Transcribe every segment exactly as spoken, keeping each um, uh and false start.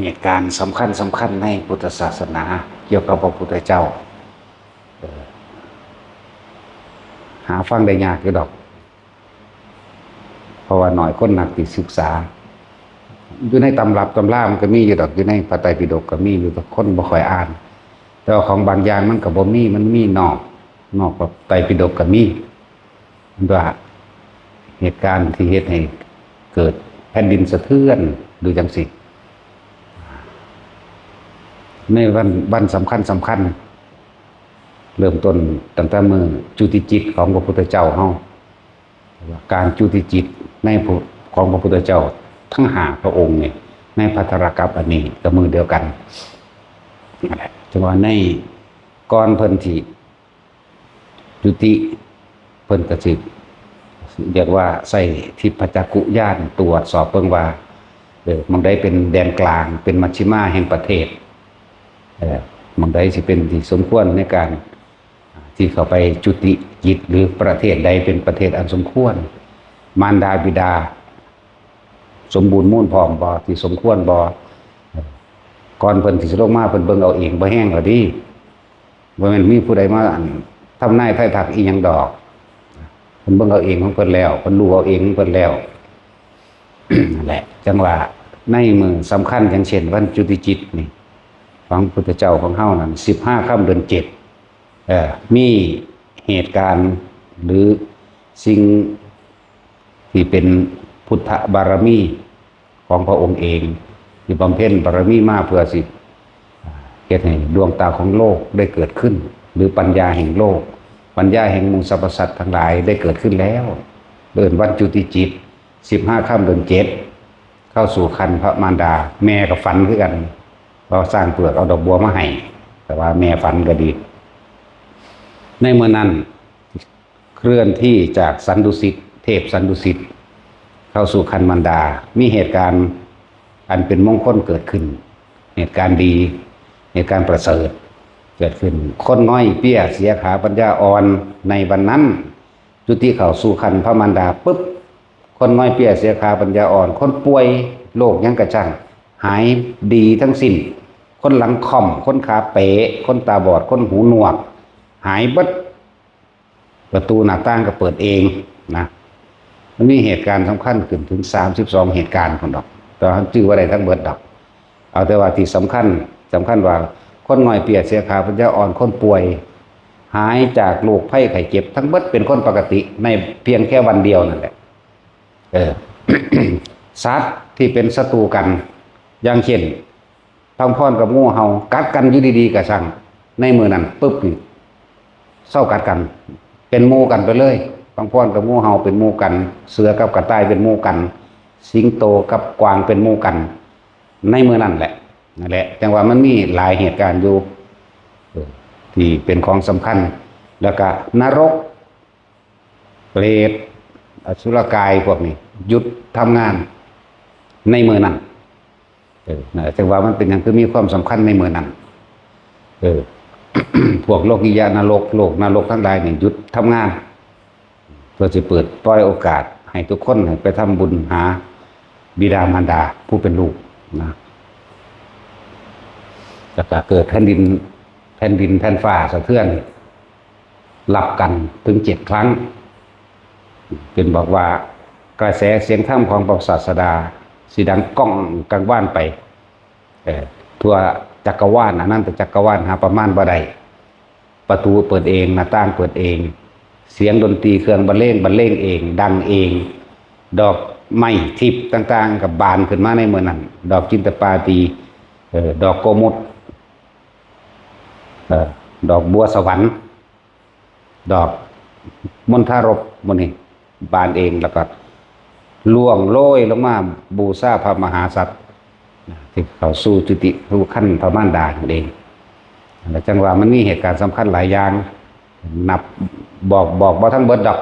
เหตุการณ์สำคัญสำคัญในพุทธศาสนา เกี่ยวกับพระพุทธเจ้า เอ่อ หาฟังได้ยากอยู่ดอก เพราะว่าน้อยคนนักที่ศึกษา อยู่ในตำรับตำรามันก็มีอยู่ดอก อยู่ในพระไตรปิฎกก็มีอยู่ แต่คนบ่ค่อยอ่าน แต่ว่าของบางอย่างมันก็บ่มี มันมีนอก นอกพระไตรปิฎกก็มี มันว่าเหตุการณ์ที่เฮ็ดให้เกิดแผ่นดินสะเทือน หรือจังซี่ ในวัน วันสำคัญสำคัญ เริ่มต้นตั้งแต่มื้อจุติจิตของพระพุทธเจ้าเฮา การจุติจิตในพระ ของพระพุทธเจ้าทั้งห้าพระองค์เนี่ย ในภัททรกัปปะนี้ก็มื้อเดียวกัน นั่นแหละ จังว่าในก่อนเพิ่นที่จุติ เพิ่นก็สิเรียกว่าใช้ทิพจักขุญาณตรวจสอบเบิ่งว่า เออ หม่องใดเป็นแดนกลาง เป็นมัชฌิมาแห่งประเทศ เออ หม่องใดสิเป็นที่สมควรในการที่เข้าไปจุติจิต หรือประเทศใดเป็นประเทศอันสมควร มารดาบิดา สมบูรณ์มูลพร้อมบ่ ที่สมควรบ่ เออ ก่อนเพิ่นสิลงมา เพิ่นเบิ่งเอาเองบ่แฮงแล้วเด้ บ่แม่นมีผู้ใดมา อั่น ทำนายทายทักอีหยังดอก เพิ่นเบิ่งเอาเองของเพิ่นแล้ว เพิ่นรู้เอาเองของเพิ่นแล้ว นั่นแหละ จังว่าในมื้อสำคัญ อย่างเช่นวันจุติจิตนี่ ของพุทธเจ้าของเฮานั่น สิบห้าค่ำเดือนเจ็ด เอ่อ มีเหตุการณ์หรือสิ่งที่เป็นพุทธบารมีของพระองค์เอง ที่บำเพ็ญบารมีมาเพื่อสิเฮ็ดให้ดวงตาของโลกได้เกิดขึ้น หรือปัญญาแห่งโลก ปัญญาแห่งหมู่สรรพสัตว์ทั้งหลายได้เกิดขึ้นแล้ว เอิ้นวันจุติจิต สิบห้าค่ำเดือนเจ็ด เข้าสู่ครรภ์พระมารดา แม่ก็ฝันคือกัน ว่าช้างเผือกเอาดอกบัวมาให้ แต่ว่าแม่ฝันก็ดี ในเมื่อนั้น เคลื่อนที่จากสันดุสิต เทพสันดุสิต เข้าสู่ครรภ์มารดา มีเหตุการณ์อันเป็นมงคลเกิดขึ้น เหตุการณ์ดี เหตุการณ์ประเสริฐเกิดขึ้น คนง่อยเปี้ยเสียขาปัญญาอ่อนในวันนั้น จุติเข้าสู่ครรภ์พระมารดาปุ๊บ คนง่อยเปี้ยเสียขาปัญญาอ่อน คนป่วยโรคหยังกะช่าง หายดีทั้งสิ้น คนหลังค่อม คนขาเป๋ คนตาบอด คนหูหนวก หายเบิด ประตูหน้าต่างก็เปิดเองนะ มันมีเหตุการณ์สำคัญขึ้นถึงสามสิบสองเหตุการณ์พุ้นดอก แต่ว่าจื่อบ่ได้ทั้งเบิดดอก เอาแต่ว่าที่สำคัญ สำคัญว่าคนง่อยเปี้ยเสียขาปัญญาอ่อน คนป่วย หายจากโรคภัยไข้เจ็บ ทั้งเบิดเป็นคนปกติในเพียงแค่วันเดียวนั่นแหละ เออ สัตว์ที่เป็นศัตรูกัน อย่างเช่น พังพรกับงูเห่ากัดกันอยู่ดีๆ กะซัง ในมื้อนั้นปุ๊บนี่ เซากัดกัน เป็นหมู่กันไปเลย พังพรกับงูเห่าเป็นหมู่กัน เสือกับกระต่ายเป็นหมู่กัน สิงโตกับกวางเป็นหมู่กัน ในมื้อนั้นแหละ นั่นแหละ จังว่ามันมีหลายเหตุการณ์อยู่ เออ ที่เป็นของสำคัญ แล้วก็นรก เปรต อสุรกายพวกนี้ หยุดทำงานในมื้อนั้น เออ นั่นแหละ จังว่ามันเป็นหยังคือมีความสำคัญในมื้อนั้น เออ พวกโลกิยะนรก โลกนรกทั้งหลายนี่หยุดทำงาน เพื่อสิเปิดปล่อยโอกาสให้ทุกคนให้ไปทำบุญหาบิดามารดาผู้เป็นลูกนะ แล้วก็เกิดแผ่นดิน แผ่นดินแผ่นฟ้าสะเทือน รับกันถึงเจ็ดครั้ง เป็นบอกว่ากระแสเสียงธรรมของพระศาสดาสิดังก้องกังวานไป เอ่อ ทั่วจักรวาล อนันตจักรวาล หาประมาณบ่ได้ ประตูเปิดเอง หน้าต่างเปิดเอง เสียงดนตรีเครื่องบรรเลงบรรเลงเอง ดังเอง ดอกไม้ทิพย์ต่างๆ ก็บานขึ้นมาในมื้อนั้น ดอกจินตปาตี เอ่อ ดอกโกมุต เอ่อ ดอกบัวสวรรค์ ดอกมณฑารพหมู่นี้บานเอง แล้วก็ร่วงโรยลงมาบูชาพระมหาสัตว์ ที่เข้าสู่จุติสู่ครรภ์พระมารดานั่นเอง แล้วจังว่ามันมีเหตุการณ์สำคัญหลายอย่าง นับบอก บอกบ่ทั้งเบิดดอก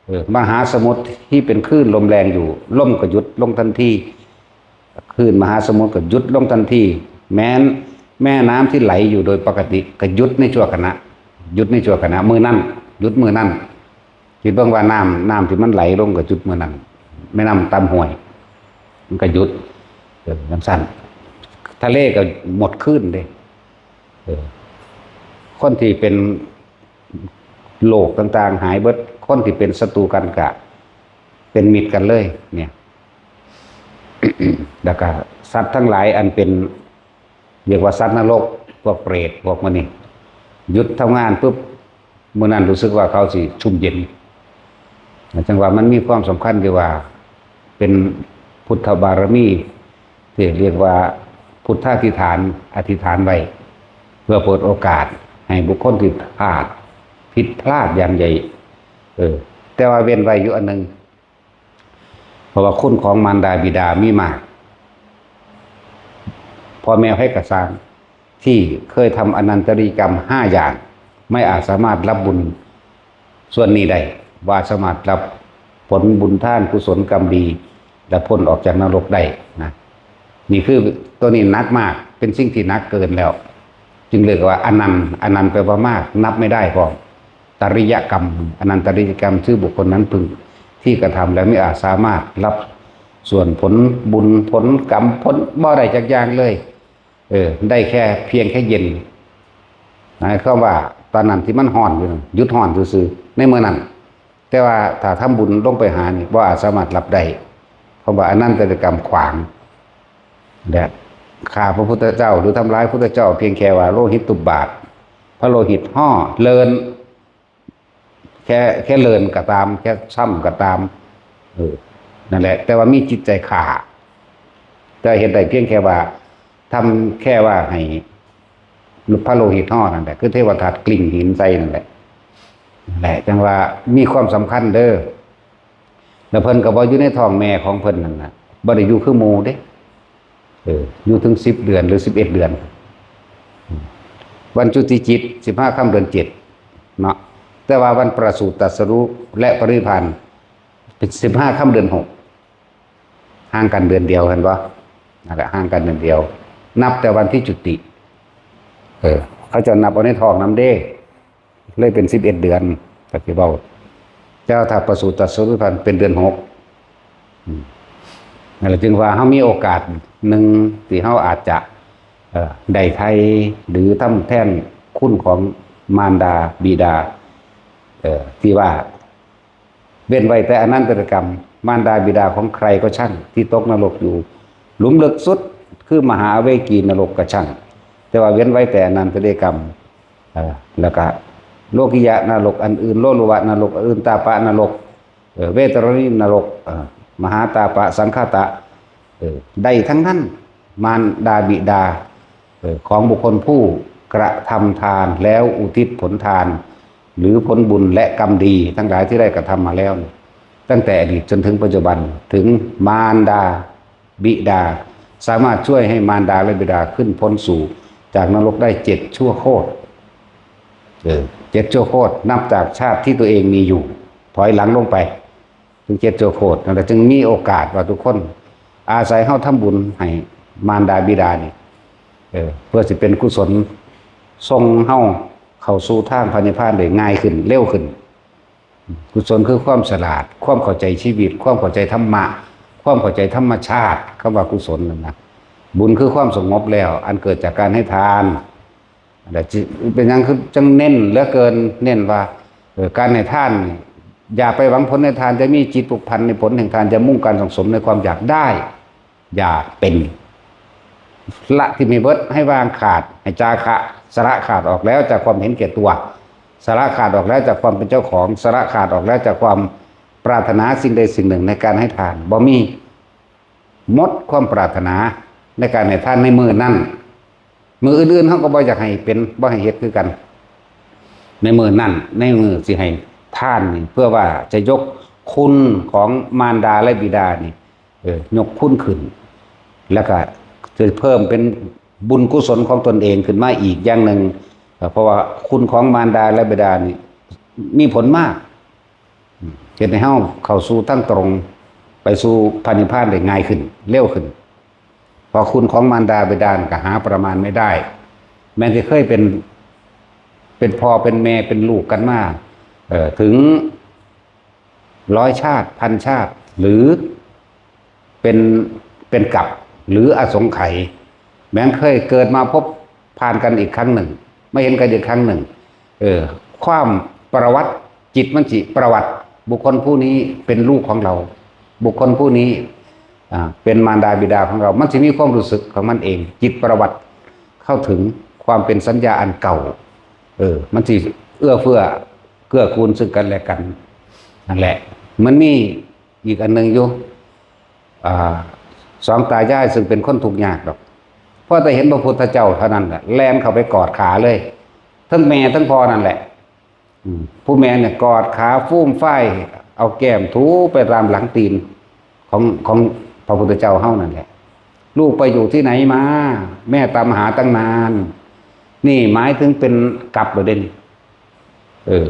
เออ มหาสมุทรที่เป็นคลื่นลมแรงอยู่ ลมก็หยุดลงทันที คลื่นมหาสมุทรก็หยุดลงทันที แม้นแม่น้ำที่ไหลอยู่โดยปกติก็หยุดในชั่วขณะ หยุดในชั่วขณะ มื้อนั้น หยุดมื้อนั้น คิดเบิ่งว่าน้ำ น้ำที่มันไหลลงก็หยุดมื้อนั้น แม่น้ำตามห้วย มันก็หยุด เออ จังซั่น ทะเลก็หมดคลื่นเด้ เออ คนที่เป็นโรคต่างๆ หายเบิด คนที่เป็นศัตรูกันก็เป็นมิตรกันเลย เนี่ย แล้วก็สัตว์ทั้งหลายอันเป็น เรียกว่าสัตว์นรก พวกเปรต พวกมันนี่ หยุดทำงานปุ๊บ มื้อนั้นรู้สึกว่าเขาสิชุ่มเย็น จังว่ามันมีความสำคัญที่ว่าเป็นพุทธบารมี ที่เรียกว่าพุทธาธิษฐาน อธิษฐานไว้ เพื่อเปิดโอกาสให้บุคคลที่พลาด ผิดพลาดอย่างใหญ่ เออ แต่ว่าเว้นไว้อยู่อันหนึ่ง เพราะว่าคุณของมารดาบิดามีมาก พ่อแม่ไผกะซ่าง ที่เคยทำอนันตริยกรรมห้าอย่าง ไม่อาจสามารถรับบุญส่วนนี้ได้ ว่าสามารถรับผลบุญทานกุศลกรรมดี และพ้นออกจากนรกได้นะ นี่คือตัวนี้หนักมาก เป็นสิ่งที่หนักเกินแล้ว จึงเรียกว่าอนันต์ อนันต์แปลว่ามาก นับไม่ได้พร้อม ตริยกรรม อนันตริยกรรม ชื่อบุคคลนั้นพึงที่กระทำแล้วไม่อาจสามารถรับส่วนผลบุญผลกรรมผลบ่ได้จักอย่างเลย เออ ได้แค่เพียงแค่เย็น หมายความว่าตอนนั้นที่มันฮ้อนอยู่นั่น หยุดฮ้อนซื่อๆ ในมื้อนั้น แต่ว่าถ้าทำบุญลงไปหานี่บ่อาจสามารถรับได้ เพราะว่าอนันตริยกรรมขวาง และฆ่าพระพุทธเจ้าหรือทำร้ายพระพุทธเจ้า เพียงแค่ว่าโลหิตตุบาท พระโลหิตห่อเลิน แค่ แค่เลินก็ตาม แค่ซ่ำก็ตาม เออ นั่นแหละ แต่ว่ามีจิตใจฆ่า แต่เฮ็ดได้เพียงแค่ว่าทำแค่ว่าให้พระโลหิตห่อนั่นแหละ คือเทวทัตกลิ้งหินใส่นั่นแหละ นั่นแหละ จังว่ามีความสำคัญเด้อ แล้วเพิ่นก็บ่อยู่ในท้องแม่ของเพิ่นนั่นน่ะ บ่ได้อยู่คือหมู่เด้ เออ อยู่ถึงสิบเดือนหรือสิบเอ็ดเดือน วันจุติจิต สิบห้าค่ำเดือนเจ็ด เนาะ แต่ว่าวันประสูติตรัสรู้และปรินิพพาน เป็น สิบห้าค่ำเดือนหก ห่างกันเดือนเดียว เห็นบ่ นั่นแหละ ห่างกันเดือนเดียว นับแต่วันที่จุติ เออ เขาเจ้านับเอาในท้องนำเด้ เลยเป็นสิบเอ็ดเดือน ก็สิเว้า แต่ว่าถ้าประสูติตรัสรู้ปรินิพพานเป็นเดือนหก อืม นั่นแหละ จึงว่าเฮามีโอกาสหนึ่งที่เฮาอาจจะ เอ่อ ได้ไถ่หรือทำแทนคุณของมารดาบิดา เอ่อ ที่ว่า เว้นไว้แต่อนันตริยกรรม มารดาบิดาของใครก็ช่าง ที่ตกนรกอยู่ หลุมลึกสุดคือมหาอเวกีนรกก็ช่าง แต่ว่าเว้นไว้แต่อนันตริยกรรม เอ่อ แล้วก็โลกิยะนรกอันอื่น โลลุวะนรกอันอื่น ตาปะนรก เอ่อ เวทรณีนรก เอ่อ มหาตาปะสังคตะ เอ่อ ได้ทั้งนั้น มารดาบิดา เอ่อ ของบุคคลผู้กระทำทานแล้วอุทิศผลทาน หรือผลบุญและกรรมดีทั้งหลายที่ได้กระทำมาแล้ว ตั้งแต่อดีตจนถึงปัจจุบัน ถึงมารดาบิดา สามารถช่วยให้มารดาและบิดาขึ้นพ้นสู่จากนรกได้เจ็ดชั่วโคตร เออ เจ็ดชั่วโคตร นับจากชาติที่ตัวเองมีอยู่ ถอยหลังลงไป ถึงเจ็ดชั่วโคตร นั่นแหละ จึงมีโอกาสว่าทุกคน อาศัยเฮาทำบุญให้มารดาบิดานี่ เออ เพื่อสิเป็นกุศลส่งเฮาเข้าสู่ทางพระนิพพานได้ง่ายขึ้น เร็วขึ้น กุศลคือความฉลาด ความเข้าใจชีวิต ความเข้าใจธรรมะ ความเข้าใจธรรมชาติ คำว่ากุศลนั่นนะ บุญคือความสงบแล้ว อันเกิดจากการให้ทาน แต่จิ เป็นหยังคือจังเน้นเหลือเกิน เน้นว่า เออ การให้ทานนี่ อย่าไปหวังผลในทาน จะมีจิตผูกพันในผลแห่งทาน จะมุ่งการสั่งสมในความอยากได้ อยากเป็น ละทิ้งให้เบิด ให้วางขาด ให้จาคะ สละขาดออกแล้วจากความเห็นแก่ตัว สละขาดออกแล้วจากความเป็นเจ้าของ สละขาดออกแล้วจากความปรารถนาสิ่งใดสิ่งหนึ่งในการให้ทาน บ่มี หมดความปรารถนาในการให้ทานในมื้อนั้น มื้ออื่นๆ เฮาก็บ่อยากให้เป็น บ่ให้เฮ็ดคือกัน ในมื้อนั้น ในมื้อสิให้ทานนี่ เพื่อว่าจะยกคุณของมารดาและบิดานี่ เออ ยกคุณขึ้น แล้วก็จะเพิ่มเป็นบุญกุศลของตนเองขึ้นมาอีกอย่างหนึ่ง เอ่อ เพราะว่าคุณของมารดาและบิดานี่มีผลมาก อืม เฮ็ดให้เฮาเข้าสู่ทางตรง ไปสู่พระนิพพานได้ง่ายขึ้น เร็วขึ้น เพราะคุณของมารดาบิดานี่ก็หาประมาณไม่ได้ แม้จะเคยเป็น เป็นพ่อเป็นแม่เป็นลูกกันมา เอ่อ ถึงร้อยชาติ พันชาติ หรือเป็น เป็นกัป หรืออสงไขย แม้นเคยเกิดมาพบผ่านกันอีกครั้งหนึ่ง ไม่เห็นกันอีกครั้งหนึ่ง เออ ความประวัติ จิตมันสิประวัติ บุคคลผู้นี้เป็นลูกของเรา บุคคลผู้นี้ อ่า เป็นมารดาบิดาของเรา มันสิมีความรู้สึกของมันเอง จิตประวัติเข้าถึงความเป็นสัญญาอันเก่า เออ มันสิเอื้อเฟื้อเกื้อกูลซึ่งกันและกัน นั่นแหละ มันมีอีกอันหนึ่งอยู่ อ่า สองตายายซึ่งเป็นคนทุกข์ยากดอก พอแต่เห็นพระพุทธเจ้าเท่านั้นแหละ แล่นเข้าไปกอดขาเลย ทั้งแม่ทั้งพ่อนั่นแหละ อืม ผู้แม่เนี่ยกอดขาฟูมฟาย เอาแก้มถูไปตามหลังตีนของ ของพระพุทธเจ้าเฮานั่นแหละ ลูกไปอยู่ที่ไหนมา แม่ตามหาตั้งนาน นี่หมายถึงเป็นกลับเลยเด่น เออ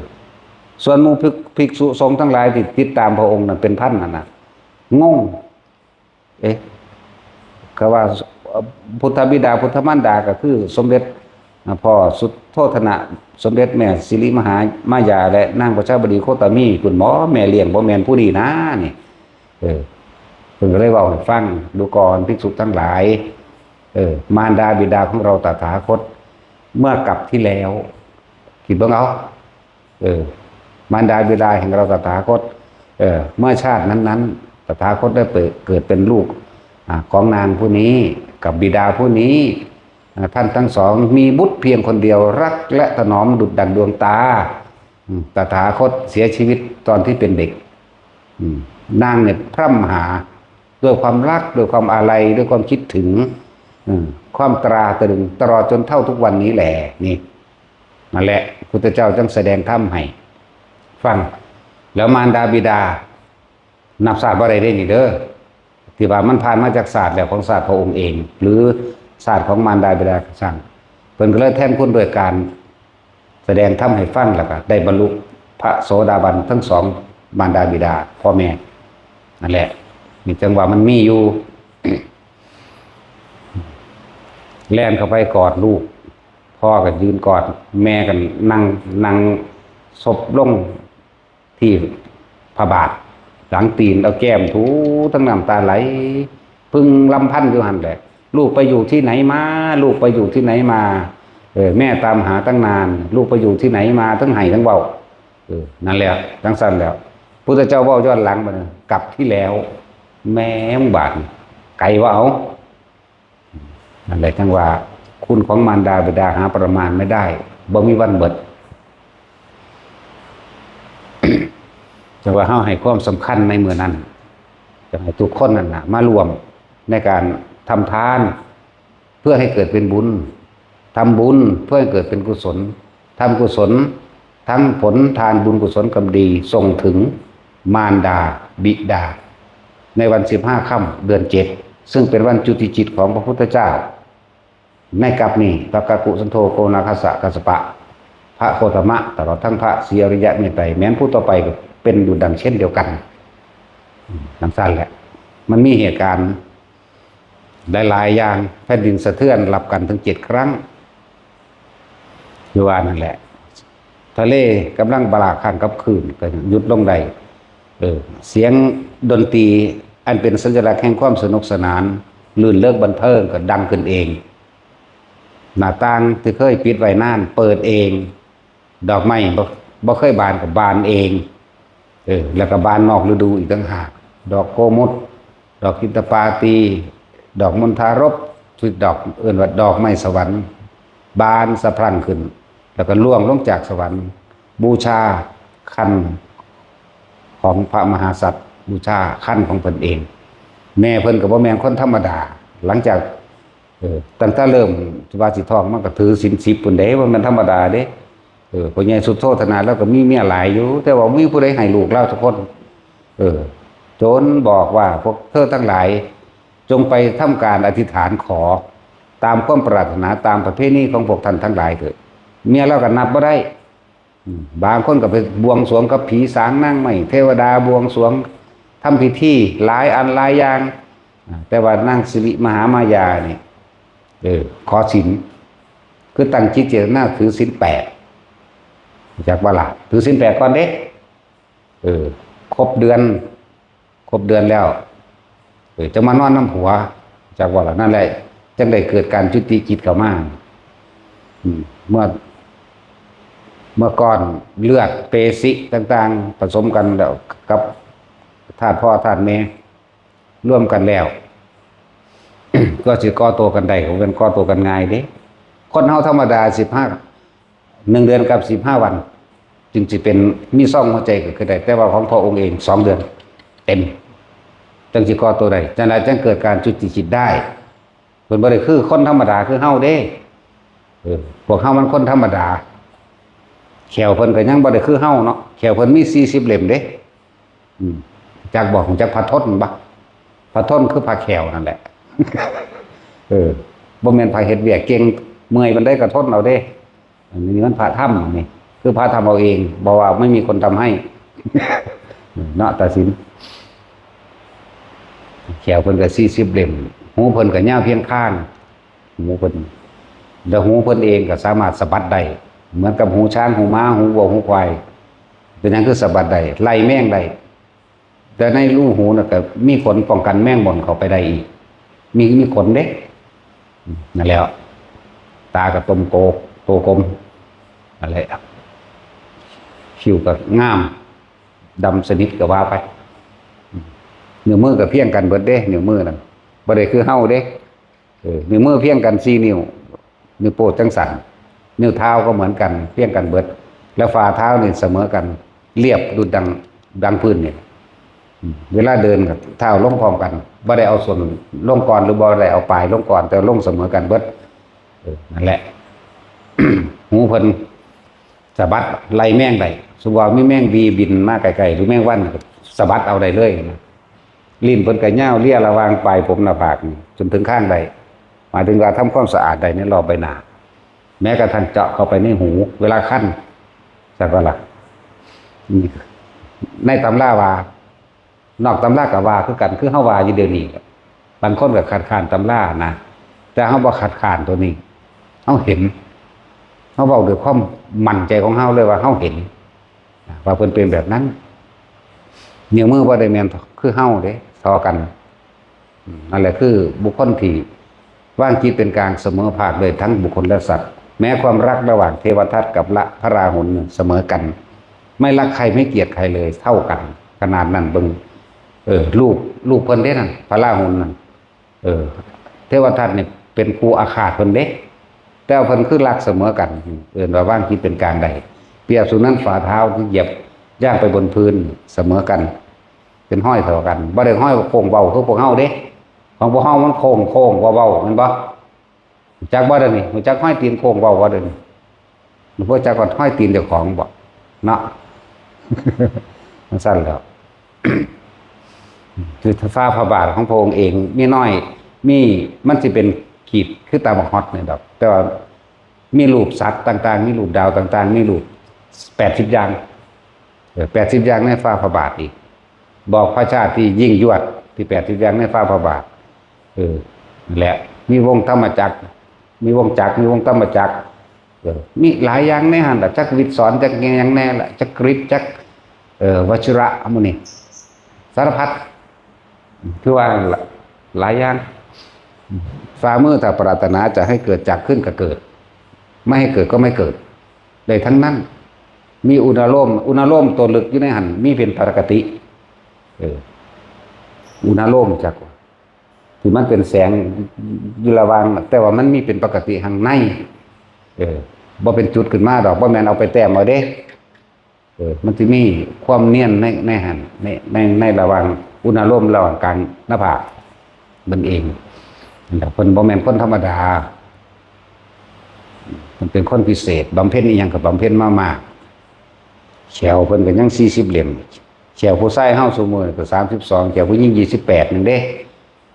ส่วนหมู่ภิก ภิกษุสงฆ์ทั้งหลายที่ติดตามพระองค์นั้นเป็นพันนั่นน่ะ งง เอ๊ะ ก็ว่า เอ่อ พุทธบิดาพุทธมารดาก็คือสมเด็จ อ่า พ่อสุโธทนะ สมเด็จแม่สิริมหามายา และนางประชาบดีโคตมี คุณหมอแม่เลี้ยงบ่แม่นผู้นี้นะนี่ เออ เพิ่นก็เลยเว้าให้ฟัง ดูก่อนภิกษุทั้งหลาย เออ มารดาบิดาของเราตถาคต เมื่อกลับที่แล้ว คิดเบิ่งเอา เออ มารดาบิดาแห่งเราตถาคต เออ เมื่อชาตินั้นๆ ตถาคตได้เปิด เกิดเป็นลูก อ่า ของนางผู้นี้ กับบิดาผู้นี้ อ่า ท่านทั้งสองมีบุตรเพียงคนเดียว รักและถนอมดุจดั่งดวงตา อืม ตถาคตเสียชีวิตตอนที่เป็นเด็ก อืม นางเนี่ยพร่ำหาด้วยความรัก ด้วยความอาลัย ด้วยความคิดถึง อืม ความตราตรึง ตลอดจนเท่าทุกวันนี้แหละ นี่ นั่นแหละ พุทธเจ้าจึงแสดงธรรมให้ฟัง แล้วมารดาบิดา นับชาติบ่ได้เด้นี่เด้อ ที่ว่ามันผ่านมาจากชาติแล้วของชาติพระองค์เอง หรือชาติของมารดาบิดาก็ช่าง เพิ่นก็เลยแทนคุณโดยการแสดงธรรมให้ฟัง แล้วก็ได้บรรลุพระโสดาบันทั้งสอง มารดาบิดา พ่อแม่ นั่นแหละ นี่จังว่ามันมีอยู่ แล่นเข้าไปกอดลูก พ่อก็ยืนกอด แม่ก็นั่ง นั่งซบลงที่พระบาท หลังตีน เอาแก้มถู ทั้งน้ำตาไหล พึงรำพันอยู่หั่นแหละ ลูกไปอยู่ที่ไหนมา ลูกไปอยู่ที่ไหนมา เออ แม่ตามหาตั้งนาน ลูกไปอยู่ที่ไหนมา ทั้งไห้ทั้งเว้า เออ นั่นแหละ จังซั่นแล้ว พุทธเจ้าเว้าย้อนหลังบัดนี้ กลับที่แล้ว แม่งบาดนี่ ไกลว่าเอา นั่นแหละจังว่า คุณของมารดาบิดาหาประมาณไม่ได้ บ่มีวันเบิด จังว่าเฮาให้ความสำคัญในมื้อนั้น จังให้ทุกคนนั่นน่ะ มาร่วมในการทำทาน เพื่อให้เกิดเป็นบุญ ทำบุญเพื่อให้เกิดเป็นกุศล ทำกุศล ทั้งผลทานบุญกุศลกรรมดีส่งถึงมารดาบิดา ในวันสิบห้าค่ำเดือนเจ็ด ซึ่งเป็นวันจุติจิตของพระพุทธเจ้า ในกลับนี้ พระกักกุสันโธ โกนาคัสสะ กัสสปะ พระโคตมะ ตลอดทั้งพระศรีอริยะเมตไตรย แม้นผู้ต่อไปก็เป็นอยู่ดังเช่นเดียวกัน ดังซั่นแหละ มันมีเหตุการณ์หลายๆ อย่าง แผ่นดินสะเทือนรับกันถึงเจ็ดครั้ง อยู่ว่านั่นแหละ ทะเลกำลังบาลาข้างกับคลื่นก็หยุดลงได้ เออ เสียงดนตรีอันเป็นสัญลักษณ์แห่งความสนุกสนาน ลื่นเลิกบันเทิงก็ดังขึ้นเอง หน้าต่างที่เคยปิดไว้นานเปิดเอง ดอกไม้บ่ บ่เคยบานก็บานเอง เออ แล้วก็บานนอกฤดูอีกต่างหาก ดอกโกมุต ดอกจินตปาตี ดอกมณฑารพ ที่ดอกเอิ้นว่าดอกไม้สวรรค์ บานสะพรั่งขึ้น แล้วก็ร่วงลงจากสวรรค์ บูชาคันของพระมหาสัตว์ บูชาคันของเพิ่นเอง แม่เพิ่นก็บ่แม่นคนธรรมดา หลังจาก เออ ตั้งแต่เริ่มว่าสิท้องมันก็ถือศีลสิบพุ้นเด้ บ่แม่นธรรมดาเด้ เออ พ่อใหญ่สุโธทนาแล้วก็มีเมียหลายอยู่ แต่ว่าบ่มีผู้ใดให้ลูกลาวสักคน เออ จนบอกว่าพวกเธอทั้งหลาย จงไปทำการอธิษฐานขอ ตามความปรารถนาตามประเพณีของพวกท่านทั้งหลายเถิด เมียลาวก็นับบ่ได้ อืม บางคนก็ไปบวงสรวงกับผีสางนางไม้ เทวดาบวงสรวง ทำพิธีหลายอันหลายอย่าง อ่า แต่ว่านางสิริมหามายานี่ เออ ขอศีล คือตั้งจิตเจตนาถือศีลแปด จักว่าล่ะ ถือศีลแปดก่อนเด้ เออ ครบเดือน ครบเดือนแล้ว เออ จะมานอนนำผัว จักว่าล่ะ นั่นแหละ จั่งได้เกิดการจุติจิตเข้ามา อืม เมื่อ เมื่อก้อนเลือดเปสิต่างๆ ผสมกันแล้วกับธาตุพ่อธาตุแม่รวมกันแล้ว ก็สิก่อตัวกันได้ ก็เป็นก่อตัวกันง่ายเด้ คนเฮาธรรมดาสิบห้า หนึ่งเดือนกับสิบห้าวัน จึงสิเป็น มีซองหัวใจก็คือได้ แต่ว่าของพระองค์เองสองเดือนเต็ม จั่งสิก่อตัวได้ จั่งใดจั่งเกิดการจุติจิตได้ เพิ่นบ่ได้คือคนธรรมดาคือเฮาเด้ เออ พวกเฮามันคนธรรมดา แข้วเพิ่นก็ยังบ่ได้คือเฮาเนาะ แข้วเพิ่นมีสี่สิบเล่มเด้ อืม จักบอก จักพระทนบ่ พระทนคือพระแข้วนั่นแหละ เออ บ่แม่นพระเฮ็ดเวียกเก่ง เมื่อยปานใดก็ทนเอาเด้ อันนี้มันพระธรรมนี่ คือพระทำเอาเอง บ่ว่าไม่มีคนทำให้ เนาะ ตัดสิน แข้วเพิ่นก็สี่สิบเล่ม หูเพิ่นก็ยาวเพียงคาง หูเพิ่น แล้วหูเพิ่นเองก็สามารถสะบัดได้ เหมือนกับหูช้าง หูม้า หูวัว หูควาย เป็นหยังคือสะบัดได้ ไล่แมงได้ แต่ในรูหูน่ะก็มีขนป้องกันแมงบ่อนเข้าไปได้อีก มี มีขนเด้ นั่นแหละ ตาก็ตมโก โตกลม นั่นแหละ คิ้วก็งาม ดำสนิทก็ว่าไป นิ้วมือก็เพียงกันเบิดเด้ นิ้วมือนั่น บ่ได้คือเฮาเด้ เออ นิ้วมือเพียงกันสี่นิ้ว นิ้วโป้จั่งซั่น นิ้วเท้าก็เหมือนกัน เพียงกันเบิด แล้วฝ่าเท้านี่เสมอกัน เรียบดุจดัง ดังพื้นนี่ อืม เวลาเดินก็เท้าลงพร้อมกัน บ่ได้เอาส้นลงก่อน หรือบ่ได้เอาปลายลงก่อน แต่ลงเสมอกันเบิด เออ นั่นแหละ หูเพิ่นสะบัดไล่แมงได้ สมมุติว่ามีแมงวีบินมาใกล้ๆ หรือแมงวันก็สะบัดเอาได้เลยนะ ลิ้นเพิ่นก็ยาวเลียระหว่างปลายผมหน้าผากนี่จนถึงคางได้ หมายถึงว่าทำความสะอาดได้ในรอบใบหน้า แม้กระทั่งเจาะเข้าไปในหู เวลาคัน จักว่าล่ะ ในตำราว่า นอกตำราก็ว่าคือกัน คือเฮาว่าอยู่เดี๋ยวนี้ บางคนก็คัดค้านตำรานะ แต่เฮาบ่คัดค้านตัวนี้ เฮาเห็น เฮาเว้าด้วยความมั่นใจของเฮาเลยว่าเฮาเห็น ว่าเพิ่นเป็นแบบนั้น นิ้วมือบ่ได้แม่นคือเฮาเด้ ท่อกัน อืม นั่นแหละคือบุคคลที่วางจิตเป็นกลางเสมอภาคโดยทั้งบุคคลและสัตว์ แม้ความรักระหว่างเทวทัตกับละพระราหุลเสมอกัน ไม่รักใครไม่เกลียดใครเลย เท่ากัน ขนาดนั้นเบิ่ง เออ ลูก ลูกเพิ่นเด้นั่น พระราหุลนั่น เออ เทวทัตนี่เป็นคู่อาฆาตเพิ่นเด้ แต่ว่าเพิ่นคือรักเสมอกัน เอิ้นว่าวางจิตเป็นกลางได้ เปรียบเสมือนฝ่าเท้าที่เหยียบย่างไปบนพื้นเสมอกัน เป็นห้อยเท่ากัน บ่ได้ห้อยโค้งเว้าคือพวกเฮาเด้ ของพวกเฮามันโค้งโค้งเว้าเว้าแม่นบ่ รู้จักบ่เดี๋ยวนี้ รู้จักห้อยตีนโค้งเว้าบ่เดี๋ยวนี้ บ่จักว่าห้อยตีนเจ้าของบ่ เนาะ มันสั้นแล้ว คือฟ้าพระบาทของพระองค์เอง มีน้อย มี มันสิเป็นขีดคือตาบักฮอดนี่ดอก แต่ว่ามีรูปสัตว์ต่างๆ มีรูปดาวต่างๆ มีรูปแปดสิบอย่าง เออ แปดสิบอย่างในฟ้าพระบาทอีก บอกพระชาติที่ยิ่งยวดที่แปดสิบอย่างในฟ้าพระบาท เออ นั่นแหละ มีวงธรรมจักร มีวงจักร มีวงธรรมจักร เออ มีหลายอย่างในหั้นล่ะ จักวิทย์สอน จักหยังแน่ล่ะ จักกริด จัก เออ วชิระหมู่นี้ สารพัด คือว่าหลายอย่าง ฝ่ามือถ้าปรารถนาจะให้เกิดจักรขึ้นก็เกิด ไม่ให้เกิดก็ไม่เกิด ได้ทั้งนั้น มีอุณาโลม อุณาโลมตัวลึกอยู่ในหั้น มีเป็นปกติ เออ อุณาโลมจักร ที่มันเป็นแสงอยู่ระหว่าง แต่ว่ามันมีเป็นปกติข้างใน เออ บ่เป็นจุดขึ้นมาดอก บ่แม่นเอาไปแต้มเอาเด้ เออ มันสิมีความเนียนใน ในหั้น ใน ใน ในระหว่างอุณาโลมระหว่างกลางหน้าผากมันเอง นั่นแหละ เพิ่นบ่แม่นคนธรรมดา เพิ่นเป็นคนพิเศษ บำเพ็ญอีหยังก็บำเพ็ญมามาก แข้วเพิ่นก็ยังสี่สิบเล่ม แข้วผู้ชายเฮาซุมื้อนี้ก็สามสิบสอง แข้วผู้หญิงยี่สิบแปดนึงเด้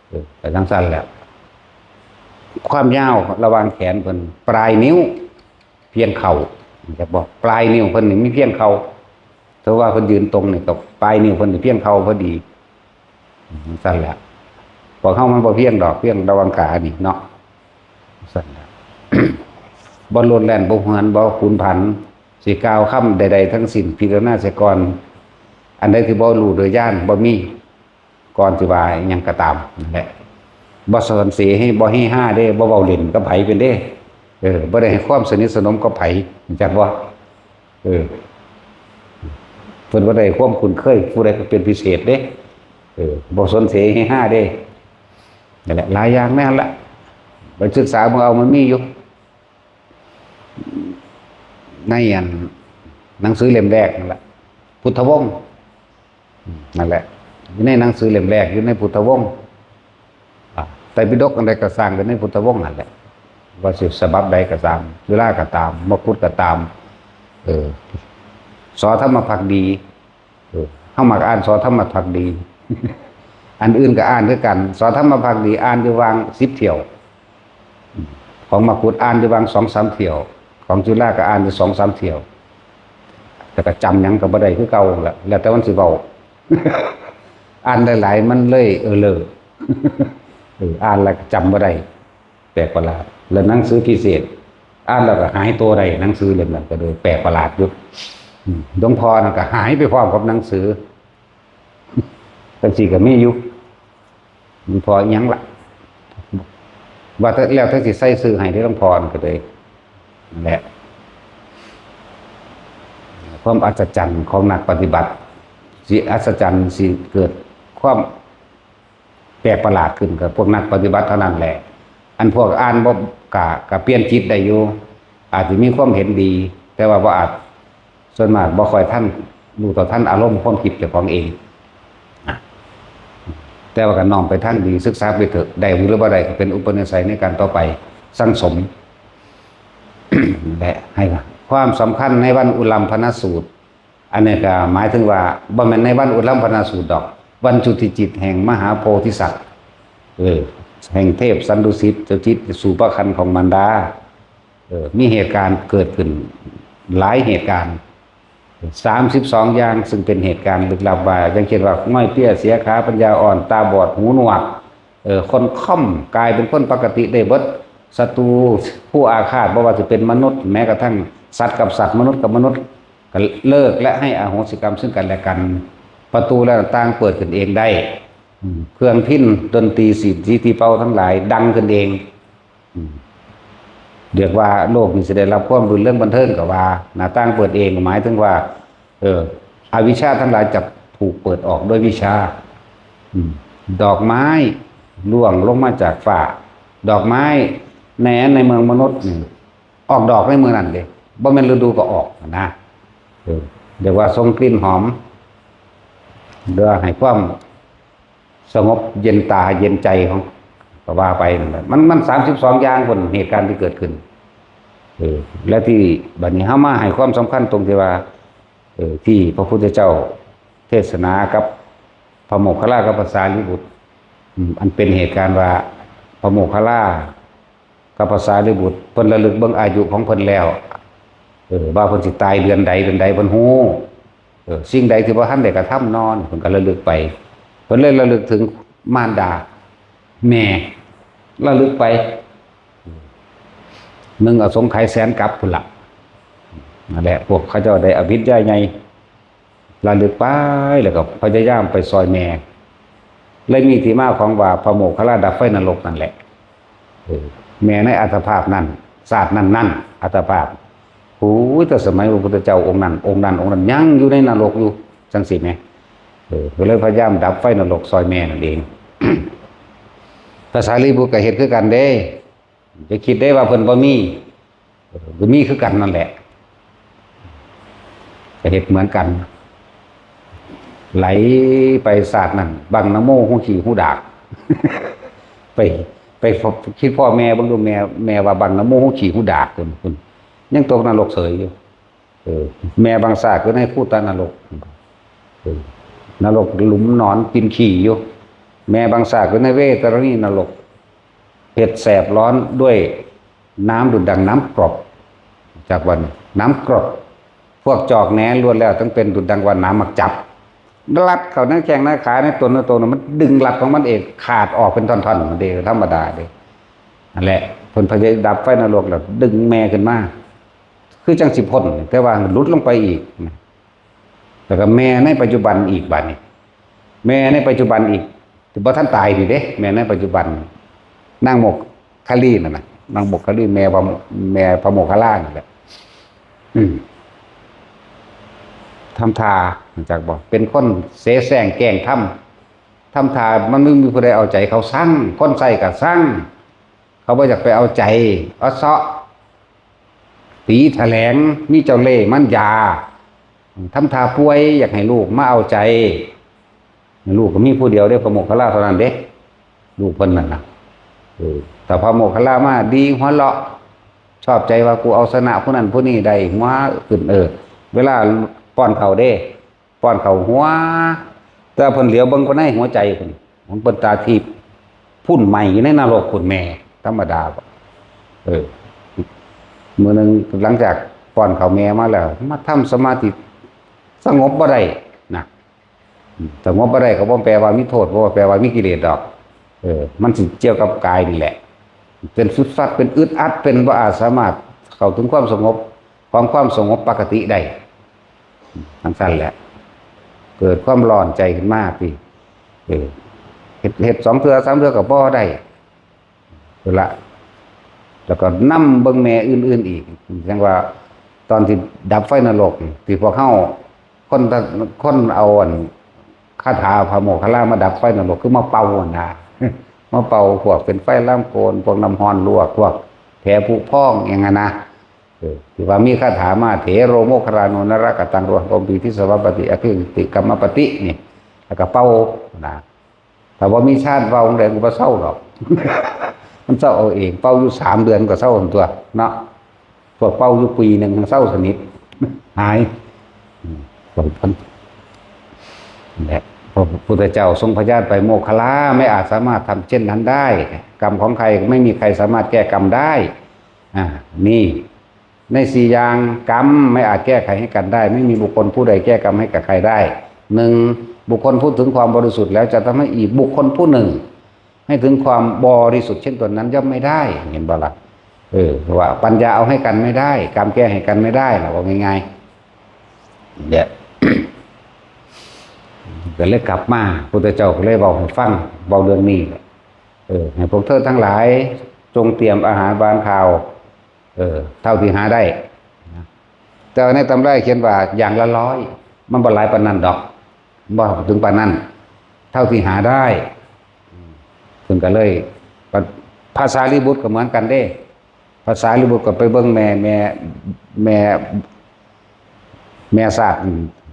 เออ ก็จั่งซั่นแหละ ความยาวระหว่างแขนเพิ่น ปลายนิ้ว เพียงเข่า จักบ่ ปลายนิ้วเพิ่นนี่มีเพียงเข่า ถือว่าเพิ่นยืนตรงนี่ก็ปลายนิ้วเพิ่นนี่เพียงเข่าพอดี จั่งซั่นแหละ พวกเฮามันบ่เพียงดอก เพียงระหว่างขานี่เนาะ จั่งซั่นแหละ บ่โลดแล่น บ่หวน บ่ผุนผัน สิกล่าวคำใดๆทั้งสิ้น พิจารณาเสียก่อน อันใดที่บ่รู้โดยญาณ บ่มี ก่อนสิว่าอิหยังก็ตาม นั่นแหละ บ่สนเสให้ บ่เฮฮาเด้ บ่เว้าเล่นกับไผเป็นเด้ เออ บ่ได้ให้ความสนิทสนมกับไผ จักบ่ เออ เพิ่นบ่ได้ความคุ้นเคยผู้ใดเป็นพิเศษเด้ เออ บ่สนเสเฮฮาเด้ นั่นแหละ หลายอย่างแม่นละ ไปศึกษาเบิ่งเอา มันมีอยู่ ในอันหนังสือเล่มแรกนั่นแหละ พุทธวงศ์ นั่นแหละ อยู่ในหนังสือเล่มแรก อยู่ในพุทธวงศ์ อ่ะ ไตรปิฎกอันใดก็ซ่าง อยู่ในพุทธวงศ์นั่นแหละ ว่าสิฉบับใดก็ตาม จุฬาก็ตาม มกุฏก็ตาม เออ สอธรรมภักดี เออ เฮามักอ่านสอธรรมภักดี อันอื่นก็อ่านคือกัน สอธรรมภักดีอ่านอยู่วางสิบเที่ยว ของมกุฏอ่านอยู่วางสองสามเที่ยว ของจุฬาก็อ่านอยู่สองสามเที่ยว แต่ก็จำหยังก็บ่ได้คือเก่าหั่นล่ะ แล้วแต่มันสิเว้า อ่านหลายๆ มันเลย เออ เลอ เออ อ่านแล้วก็จำบ่ได้ แปลกประหลาด แล้วหนังสือพิเศษ อ่านแล้วก็หายตัวได้ หนังสือเล่มนั้นก็เลยแปลกประหลาดอยู่ อืม หลวงพ่อนั่นก็หายไปพร้อมกับหนังสือ จังซี่ก็มีอยู่ หลวงพ่ออิหยังล่ะ ว่าแต่แล้วแต่สิใส่ชื่อให้เด้อ หลวงพ่อนั่นก็เลย นั่นแหละ ความอัศจรรย์ของนักปฏิบัติ สิอัศจรรย์ สิเกิดความแปลกประหลาดขึ้นกับพวกนักปฏิบัติเท่านั้นแหละ อันพวกอ่านบ่ กะ กะเปลี่ยนจิตได้อยู่ อาจจะมีความเห็นดี แต่ว่าบ่อาจ ส่วนมากบ่ค่อยทันรู้เท่าทันอารมณ์ความคิดเจ้าของเอง แต่ว่าก็น้อมไปทางดี ศึกษาไปเถอะ ได้หรือบ่ได้ก็เป็นอุปนิสัยในการต่อไป สั่งสม และให้ความสำคัญในวันอุลัมพนสูตร อันนี้ก็หมายถึงว่าบ่แม่นในวันอุลัมพนสูตรดอก วันจุติจิตแห่งมหาโพธิสัตว์ เออ แห่งเทพสันดุสิต เจ้าจิตสูบคันของมารดา เออ มีเหตุการณ์เกิดขึ้นหลายเหตุการณ์ สามสิบสอง อย่าง ซึ่งเป็นเหตุการณ์ลึกลับว่า อย่างเช่นว่า ง่อยเตี้ยเสียขา ปัญญาอ่อน ตาบอด หูหนวก เออ คนค่อม กลายเป็นคนปกติได้เบิด ศัตรู ผู้อาฆาต บ่ว่าจะเป็นมนุษย์ แม้กระทั่งสัตว์กับสัตว์ มนุษย์กับมนุษย์ ก็เลิกและให้อโหสิกรรมซึ่งกันและกัน ประตูและหน้าต่างเปิดขึ้นเองได้ อืม เครื่องพิณ ดนตรี สีดสีตีเป่าทั้งหลายดังขึ้นเอง อืม เรียกว่าโลกนี้สิได้รับความรื่นเริงบันเทิงก็ว่า หน้าต่างเปิดเองหมายถึงว่า เออ อวิชชาทั้งหลายจะถูกเปิดออกด้วยวิชชา อืม ดอกไม้ร่วงลงมาจากฟ้า ดอกไม้ใน ในเมืองมนุษย์นี่ ออกดอกในมื้อนั้นเด้ บ่แม่นฤดูก็ออกนะ เออ เรียกว่าส่งกลิ่นหอม หรือว่าให้ความสงบเย็นตาเย็นใจของ ก็ว่าไปนั่นแหละ มัน มัน สามสิบสอง อย่างพุ้น เหตุการณ์ที่เกิดขึ้น เออ และที่บัดนี้เฮามาให้ความสำคัญตรงที่ว่า เออ ที่พระพุทธเจ้าเทศนากับพระโมคคัลลากับพระสารีบุตร อืม อันเป็นเหตุการณ์ว่าพระโมคคัลลากับพระสารีบุตรเพิ่นระลึกเบิ่งอายุของเพิ่นแล้ว เออ ว่าเพิ่นสิตายเดือนใด เดือนใด เพิ่นฮู้ เออ สิ่งใดที่บ่ทันได้กระทำนอน เพิ่นก็ระลึกไป เพิ่นเลยระลึกถึงมารดา แม่ ระลึกไป หนึ่งอสงไขยแสนกัปพุ้นละ นั่นแหละ พวกเขาเจ้าได้อภิญญาใหญ่ ระลึกไป แล้วก็พยายามไปซอยแม่ เลยมีที่มาของว่าพระโมคคัลลาดับไฟนรกนั่นแหละ เออ แม่ในอัตภาพนั้น ชาตินั้นนั้น อัตภาพ โอ้ย แต่สมัยพระพุทธเจ้าองค์นั้น องค์นั้น องค์นั้น ยังอยู่ในนรกอยู่ จังซี่แหม เออ ก็เลยพยายามดับไฟนรกซอยแม่นั่นเอง พระสารีบุตรก็เฮ็ดคือกันเด้ อย่าคิดได้ว่าเพิ่นบ่มี เออ ก็มีคือกันนั่นแหละ ก็เฮ็ดเหมือนกัน ไหลไปชาตินั้น บังนะโม ฮูขี้ฮูดาก ไป ไปคิดพ่อแม่เบิ่งดู แม่ แม่ว่าบังนะโม ฮูขี้ฮูดาก พุ้น พุ้น ยังตกนรกเสยอยู่ เออ แม่บางชาติก็ในภูตนรก เออ นรกหลุมหนอนกินขี้อยู่ แม่บางชาติก็ในเวตรณีนรก เผ็ดแสบร้อนด้วยน้ำดุจดังน้ำกรด จากวันน้ำกรด พวกจอกแหนล้วนแล้วต้องเป็นดุจดังว่าน้ำหมากจับ รัดเข้าในแข้งในขาในตนในตัวน่ะ มันดึงรัดของมันเอง ขาดออกเป็นท่อนๆ มันเด้ ธรรมดาเด้ นั่นแหละ เพิ่นพยายามดับไฟนรกแล้วดึงแม่ขึ้นมา คือจังสิพ้น แต่ว่าหลุดลงไปอีกนะ แล้วก็แม่ในปัจจุบันอีกบัดนี้ แม่ในปัจจุบันอีก ที่บ่ทันตายนี่เด้ แม่ในปัจจุบัน นางโมคคัลลีนั่นน่ะ นางโมคคัลลีแม่พระ แม่พระโมคคัลลานั่นแหละ อืม ทำท่า รู้จักบ่ เป็นคนเสแสร้งแกล้งทำ ทำท่ามันไม่มีผู้ใดเอาใจเขาซัง คนใส่ก็ซัง เขาบ่อยากไปเอาใจ เอาเซาะ ตีแถลง มีเจ้าเล่ห์มันยา ทำท่าป่วยอยากให้ลูกมาเอาใจ ลูกก็มีผู้เดียวเด้ พระโมคคัลลาเท่านั้นเด้ ลูกเพิ่นนั่นน่ะ เออ แต่พระโมคคัลลามาดีหัวเราะ ชอบใจว่ากูเอาชนะผู้นั้นผู้นี้ได้ หัวขึ้น เออ เวลาป้อนข้าวเด้ ป้อนข้าวหัว แต่เพิ่นเหลียวเบิ่งไปในหัวใจเพิ่น ของเพิ่นตาทิพย์ พุ่นไหม้อยู่ในนรก คุณแม่ ธรรมดาบ่ เออ มื้อหนึ่งหลังจากป้อนข้าวแม่มาแล้ว มาทำสมาธิ สงบบ่ได้นะ อืม สงบบ่ได้ก็บ่แปลว่ามีโทษ บ่แปลว่ามีกิเลสดอก เออ มันสิเกี่ยวกับกายนี่แหละ เป็นสุดสัด เป็นอึดอัด เป็นบ่อาจสามารถเข้าถึงความสงบ ของความสงบปกติได้ ทั้งสั้นแหละ เกิดความร้อนใจขึ้นมาที่ เออ เฮ็ด เฮ็ดสองเทื่อสามเทื่อก็บ่ได้ เวลา แล้วก็นำเบิ่งแม่อื่นๆอีก จั่งว่าตอนที่ดับไฟนรก ที่พวกเฮา คน คนเอาอันคาถาพระโมคคัลลามาดับไฟนรก คือมาเป่าหั่นนะ มาเป่าพวกเป็นไฟลามโกณ พวกน้ำฮ้อนลวก พวกแผลผุพองอย่างนั้นนะ เออ ที่ว่ามีคาถามา เถโรโมคคัลลาโน นรกตัง โรหะโกมปี ทิสสะวัปปะติ อคิลติ กัมมะปะติ นี่ แล้วก็เป่านะ ถ้าบ่มีฌานเป่าจั่งใดก็บ่เซาดอก มันเซาเอาเอง เป่าอยู่สามเดือนก็เซาหั่นตั๊วเนาะ พวกเป่าอยู่ปีหนึ่งเซาสนิท หาย อืม นั่นแหละ พระพุทธเจ้าทรงพยานไป โมคคัลลาไม่อาจสามารถทำเช่นนั้นได้ กรรมของใครไม่มีใครสามารถแก้กรรมได้ อ่า นี่ ในสี่อย่าง กรรมไม่อาจแก้ไขให้กันได้ ไม่มีบุคคลผู้ใดแก้กรรมให้กับใครได้ หนึ่ง บุคคลผู้ถึงความบริสุทธิ์แล้วจะทำให้อีกบุคคลผู้หนึ่ง ให้ถึงความบริสุทธิ์เช่นตนนั้นย่อมไม่ได้ เห็นบ่ล่ะ เออ ว่าปัญญาเอาให้กันไม่ได้ กรรมแก้ให้กันไม่ได้นะ ว่าง่ายๆ เนี่ย ก็เลยกลับมา พุทธเจ้าก็เลยเว้าให้ฟัง เว้าเรื่องนี้แหละ เออ ให้พวกเธอทั้งหลายจงเตรียมอาหารหวานข้าว เออ เท่าที่หาได้นะ แต่ว่าในตำราเขียนว่าอย่างละร้อย มันบ่หลายปานนั้นดอก บ่ถึงปานนั้น เท่าที่หาได้ เพิ่นก็เลย พระสารีบุตรก็เหมือนกันเด้ พระสารีบุตรก็ไปเบิ่งแม่ แม่ แม่ แม่สาก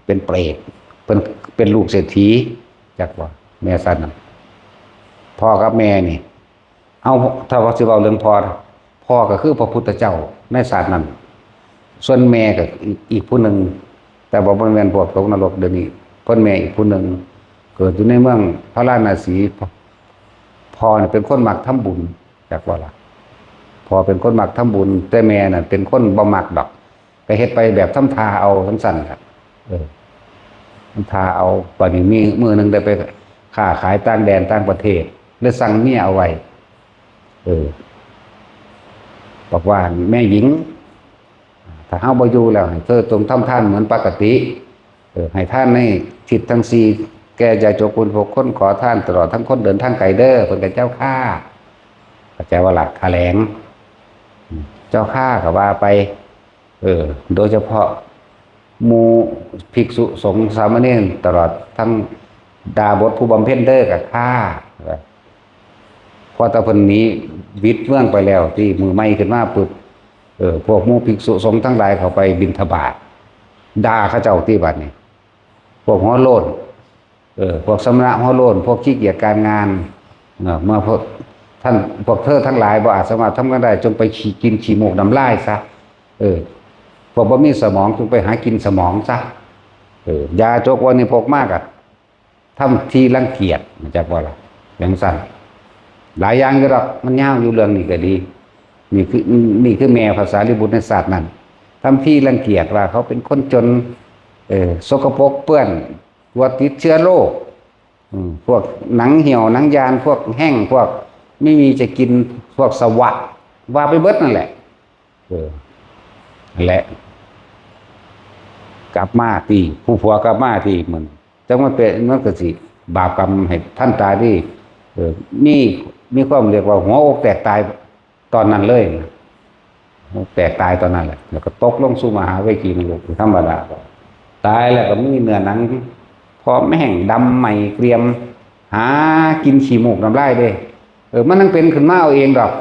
เป็นเปรต เพิ่นเป็นลูกเศรษฐี จักว่า แม่สากนั่น พ่อกับแม่นี่ เอา ถ้าว่าสิเว้าเรื่องพ่อ พ่อก็คือพระพุทธเจ้าในชาตินั้น ส่วนแม่ก็อีก อีกผู้หนึ่ง แต่ว่าบ่แม่นพวกตกนรกเดี๋ยวนี้ เพิ่นแม่อีกผู้หนึ่ง เกิดอยู่ในเมืองพาราณสี พ่อเนี่ยเป็นคนมักทำบุญ จักว่าล่ะ พ่อเป็นคนมักทำบุญ แต่แม่น่ะเป็นคนบ่มักดอก ก็เฮ็ดไปแบบทำท่าเอาจั่งซั้นล่ะ เออ ทำท่าเอา บัดนี้มีมื้อหนึ่งได้ไปค้าขายต่างแดนต่างประเทศ เลยสั่งเมียเอาไว้ เออ บอกว่า แม่หญิง ถ้าเฮาบ่อยู่แล้ว ให้เธอจงทำทานเหมือนปกติ เออ ให้ทานในทิศทั้งสี่ แก่ยากจนคนพวกคนขอทาน ตลอดทั้งคนเดินทางไกลเด้อ เพิ่นก็ เจ้าข้า เข้าใจว่าล่ะ แถลง เจ้าข้าก็ว่าไป เออ โดยเฉพาะหมู่ภิกษุสงฆ์สามเณร ตลอดทั้งดาบสผู้บำเพ็ญเด้อ ก็ข้า พอแต่เพิ่นหนีหวิดเมืองไปแล้ว ตี้มื้อใหม่ขึ้นมาปุ๊บ เออ พวกหมู่ภิกษุสงฆ์ทั้งหลายเข้าไปบิณฑบาต ด่าเขาเจ้าตี้บัดนี้ พวกหัวโล้น เออ พวกสมณะหัวโล้น พวกขี้เกียจการงาน เออ เมื่อพวกท่าน พวกเธอทั้งหลายบ่อาจสามารถทำกันได้ จงไปขี้ กินขี้มูกน้ำลายซะ เออ พวกบ่มีสมอง จงไปหากินสมองซะ เออ ยาจกวันนี้พกมากอะ ทำทีรังเกียจ จักว่าล่ะ จั่งซั้น หลายอย่างอยู่ดอก มันยาวอยู่ เรื่องนี้ก็ดี นี่คือ นี่คือแม่พระสารีบุตรในชาตินั้น ทำทีรังเกียจว่าเขาเป็นคนจน เออ สกปรกเปื้อน กลัวติดเชื้อโรค อืม พวกหนังเหี่ยวหนังยาน พวกแห้ง พวกไม่มีจะกิน พวกสวะ ว่าไปเบิดนั่นแหละ เออ นั่นแหละ กลับมาตี้ ผู้ผัวกลับมาตี้ มัน จั่งมันเป็น มันก็สิบาปกรรมให้ทันตาตี้ เออ มี มีความเรียกว่าหัวอกแตกตายตอนนั้นเลยนะ หัวอกแตกตายตอนนั้นแหละ แล้วก็ตกลงสู่มหาเวทีนรกธรรมดา ตายแล้วก็มีเนื้อหนังพร้อมแห้งดำใหม่เกรียม หากินขี้มูกน้ำลายเด้ เออ มันยังเป็นขึ้นมาเอาเองดอก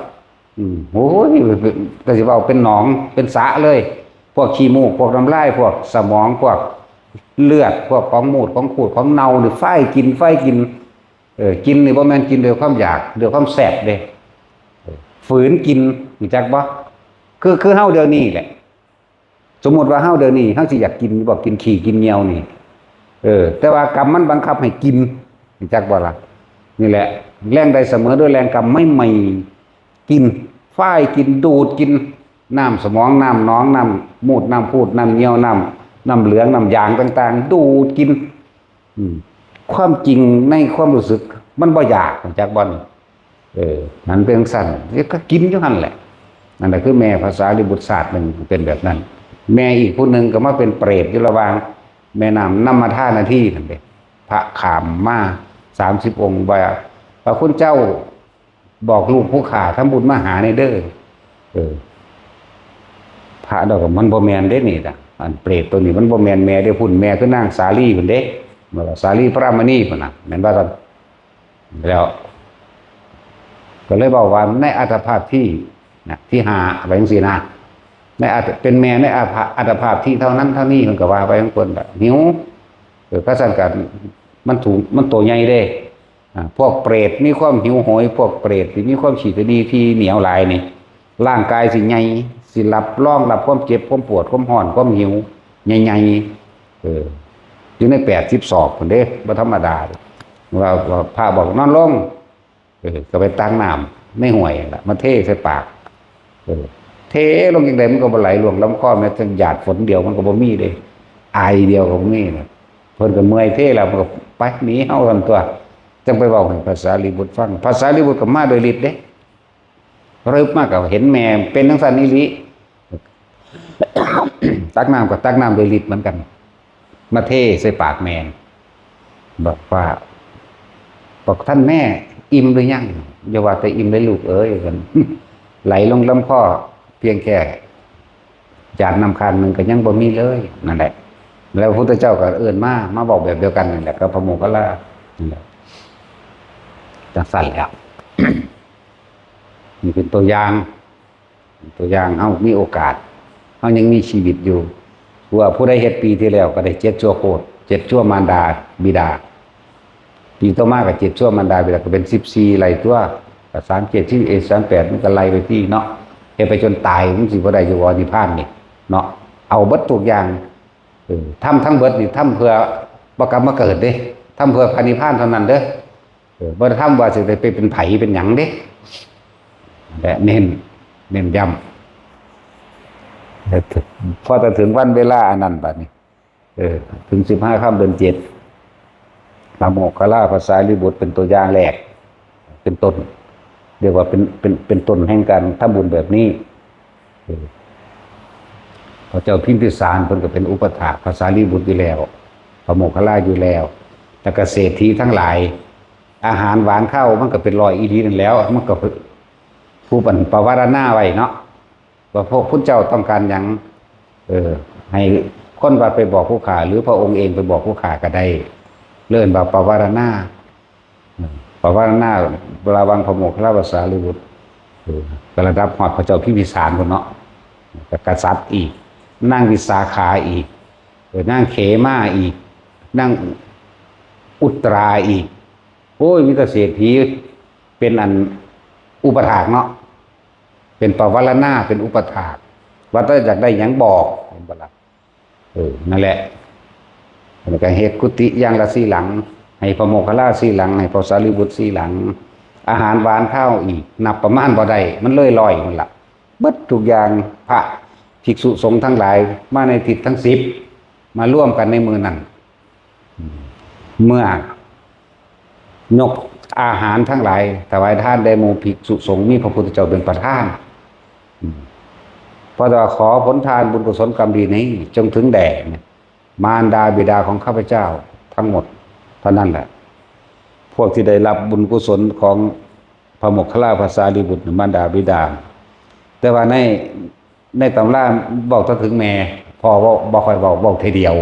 อืม โอ้ย แต่สิว่าเป็นหนอง เป็นสระเลย พวกขี้มูก พวกน้ำลาย พวกสมอง พวกเลือด พวกของมูด ของขูด ของเน่านี่ ไฟกิน ไฟกิน เออ กินนี่บ่แม่นกินด้วยความอยาก ด้วยความแซ่บเด้ เออ ฝืนกิน รู้จักบ่ คือ คือเฮาเดี๋ยวนี้แหละ สมมุติว่าเฮาเดี๋ยวนี้ เฮาสิอยากกิน บอกกินขี้กินเหยี่ยวนี่ เออ แต่ว่ากรรมมันบังคับให้กิน รู้จักบ่ล่ะ นี่แหละ แรงได้เสมอด้วยแรงกรรม ไม่ใหม่ กิน ฝ้ายกิน ดูดกิน น้ำสมอง น้ำหนอง น้ำมูด น้ำพูด น้ำเหยี่ยว น้ำ น้ำเหลือง น้ำยางต่างๆ ดูดกิน อืม ความจริงในความรู้สึก มันบ่อยาก รู้จักบ่นี่ เออ มันเป็นซั่น ก็กินอยู่หั่นแหละ นั่นแหละคือแม่พระสารีบุตรชาติหนึ่งเป็นแบบนั้น แม่อีกผู้หนึ่งก็มาเป็นเปรตอยู่ระหว่างแม่น้ำน้ำมาท่านาทีนั่นเด้ พระข้ามมาสามสิบองค์ว่า พระคุณเจ้าบอกลูกผู้ข้าทำบุญมาหาในเด้อ เออ พระเราก็มันบ่แม่นเด้นี่นะ อันเปรตตัวนี้มันบ่แม่นแม่เด้ พุ่นแม่คือนางสาลีพุ่นเด้ สาลีพระมณีพุ่นน่ะ แม่นว่าซั่น แล้ว ก็เลยบอกว่าในอัตภาพที่นะ ที่ห้า ไปจังซี่นะ ในอัต เป็นแม่ในอัตภา อัตภาพที่เท่านั้นเท่านี้ มันก็ว่าไปของเพิ่นละหิว เออ ก็ซั่นก็มันถูก มันตัวใหญ่เด้ อ่า พวกเปรตมีความหิวโหย พวกเปรตที่มีความขี้ตะหนี่ที่เหนียวหลายนี่ ร่างกายสิใหญ่ สิรับรองรับความเจ็บ ความปวด ความร้อน ความหิว ใหญ่ๆ เออ อยู่ในแปดสิบศอกพุ่นเด้ บ่ธรรมดา ว่า ว่าพระบอกนอนลง เออ ก็ไปตักน้ำในห้วยนั่นล่ะ มาเทใส่ปาก เออ เทลงจังใดมันก็บ่ไหลลงลำคอ แม้แต่หยาดฝนเดียวมันก็บ่มีเด้ ไอเดียวก็บ่มีนะ เพิ่นก็เมื่อยเทแล้วมันก็ไปหนีเฮาซั่นตัว จังไปเว้าให้พระสารีบุตรฟัง พระสารีบุตรก็มาโดยฤทธิ์เด้ รึบมาก็เห็นแม่เป็นจังซั่นอีหลี ตักน้ำก็ตักน้ำโดยฤทธิ์เหมือนกัน มาเทใส่ปากแม่ บอกว่า บอก "ท่านแม่อิ่มหรือยัง?" "อย่าว่าแต่อิ่มเลยลูกเอ้ย" ว่าซั่น "ไหลลงลำคอเพียงแค่หยาดน้ำข้างหนึ่งก็ยังบ่มีเลย" นั่นแหละ แล้วพระพุทธเจ้าก็เอิ้นมา มาบอกแบบเดียวกันนั่นแหละ กับพระโมคคัลลานั่นแหละ จังซั่นแหละ นี่เป็นตัวอย่าง ตัวอย่าง เฮามีโอกาส เฮายังมีชีวิตอยู่ ว่าผู้ใดเฮ็ดปีที่แล้วก็ได้เจ็ดชั่วโคตร เจ็ดชั่วมารดาบิดา ปีต่อมาก็เจ็ดชั่วมารดาบิดา ก็เป็นสิบสี่ ไล่ตัว ก็สามเจ็ด สิบเอ็ด สามแปด มันก็ไล่ไปที่เนาะ เฮ็ดไปจนตาย มันสิบ่ได้อยู่บ่นิพพานนี่เนาะ เอาเบิดทุกอย่าง เออ ทำทั้งเบิดนี่ ทำเพื่อบ่กลับมาเกิดเด้ ทำเพื่อพระนิพพานเท่านั้นเด้อ เออ บ่ได้ทำว่าสิได้ไปเป็นไผเป็นหยังเด้ และเน้น เน้นย้ำ แต่ถึง พอแต่ถึงวันเวลาอันนั้นบัดนี้ เออ ถึงสิบห้าค่ำเดือนเจ็ด พระโมคคัลลา พระสารีบุตรเป็นตัวอย่างแรก เป็นต้น เรียกว่าเป็น เป็น เป็นต้นแห่งการทำบุญแบบนี้ เออ พระเจ้าพิมพิสารเพิ่นก็เป็นอุปัฏฐากพระสารีบุตรอยู่แล้ว พระโมคคัลลาอยู่แล้ว แล้วก็เศรษฐีทั้งหลาย อาหารหวานข้าวมันก็เป็นร้อยอีหลีนั่นแหล้ว มันก็ผู้บันปวารณาไว้เนาะ ว่าพวกพุทธเจ้าต้องการหยัง เออ ให้คนว่าไปบอกผู้ข้า หรือพระองค์เองไปบอกผู้ข้าก็ได้ เอิ้นว่าปวารณา เออ ปวารณา ระหว่างพระโมคคัลลา พระสารีบุตร เออ ก็ระดับฮอดพระเจ้าพิมพิสารพุ้นเนาะ ก็กษัตริย์อีก นางวิสาขาอีก เออ นางเขมาอีก นางอุตราอีก โอ้ย มีแต่เศรษฐี เป็นอันอุปัฏฐากเนาะ เป็นปวารณา เป็นอุปัฏฐาก ว่าถ้าอยากได้หยังบอก เห็นบ่ล่ะ เออ นั่นแหละ แล้วก็เฮ็ดกุฏิอย่างละสี่หลัง ให้พระโมคคัลลาสี่หลัง ให้พระสารีบุตรสี่หลัง อาหารหวานข้าวอีก นับประมาณบ่ได้ มันเลยร้อยนั่นล่ะ เบิดทุกอย่าง พระภิกษุสงฆ์ทั้งหลาย มาในทิศทั้งสิบ มาร่วมกันในมื้อนั้น เมื่อยกอาหารทั้งหลาย ถวายทานแด่หมู่ภิกษุสงฆ์ มีพระพุทธเจ้าเป็นประธาน เพราะว่าขอผลทานบุญกุศลกรรมดีนี้ จงถึงแด่มารดาบิดาของข้าพเจ้าทั้งหมด เท่านั้นแหละ พวกที่ได้รับบุญกุศลของพระโมคคัลลาภาษาลีบุตรมารดาบิดา แต่ว่าในในตำราเว้าแต่ถึงแม่ พ่อเว้าบ่ค่อยเว้า เว้าเทื่อเดียว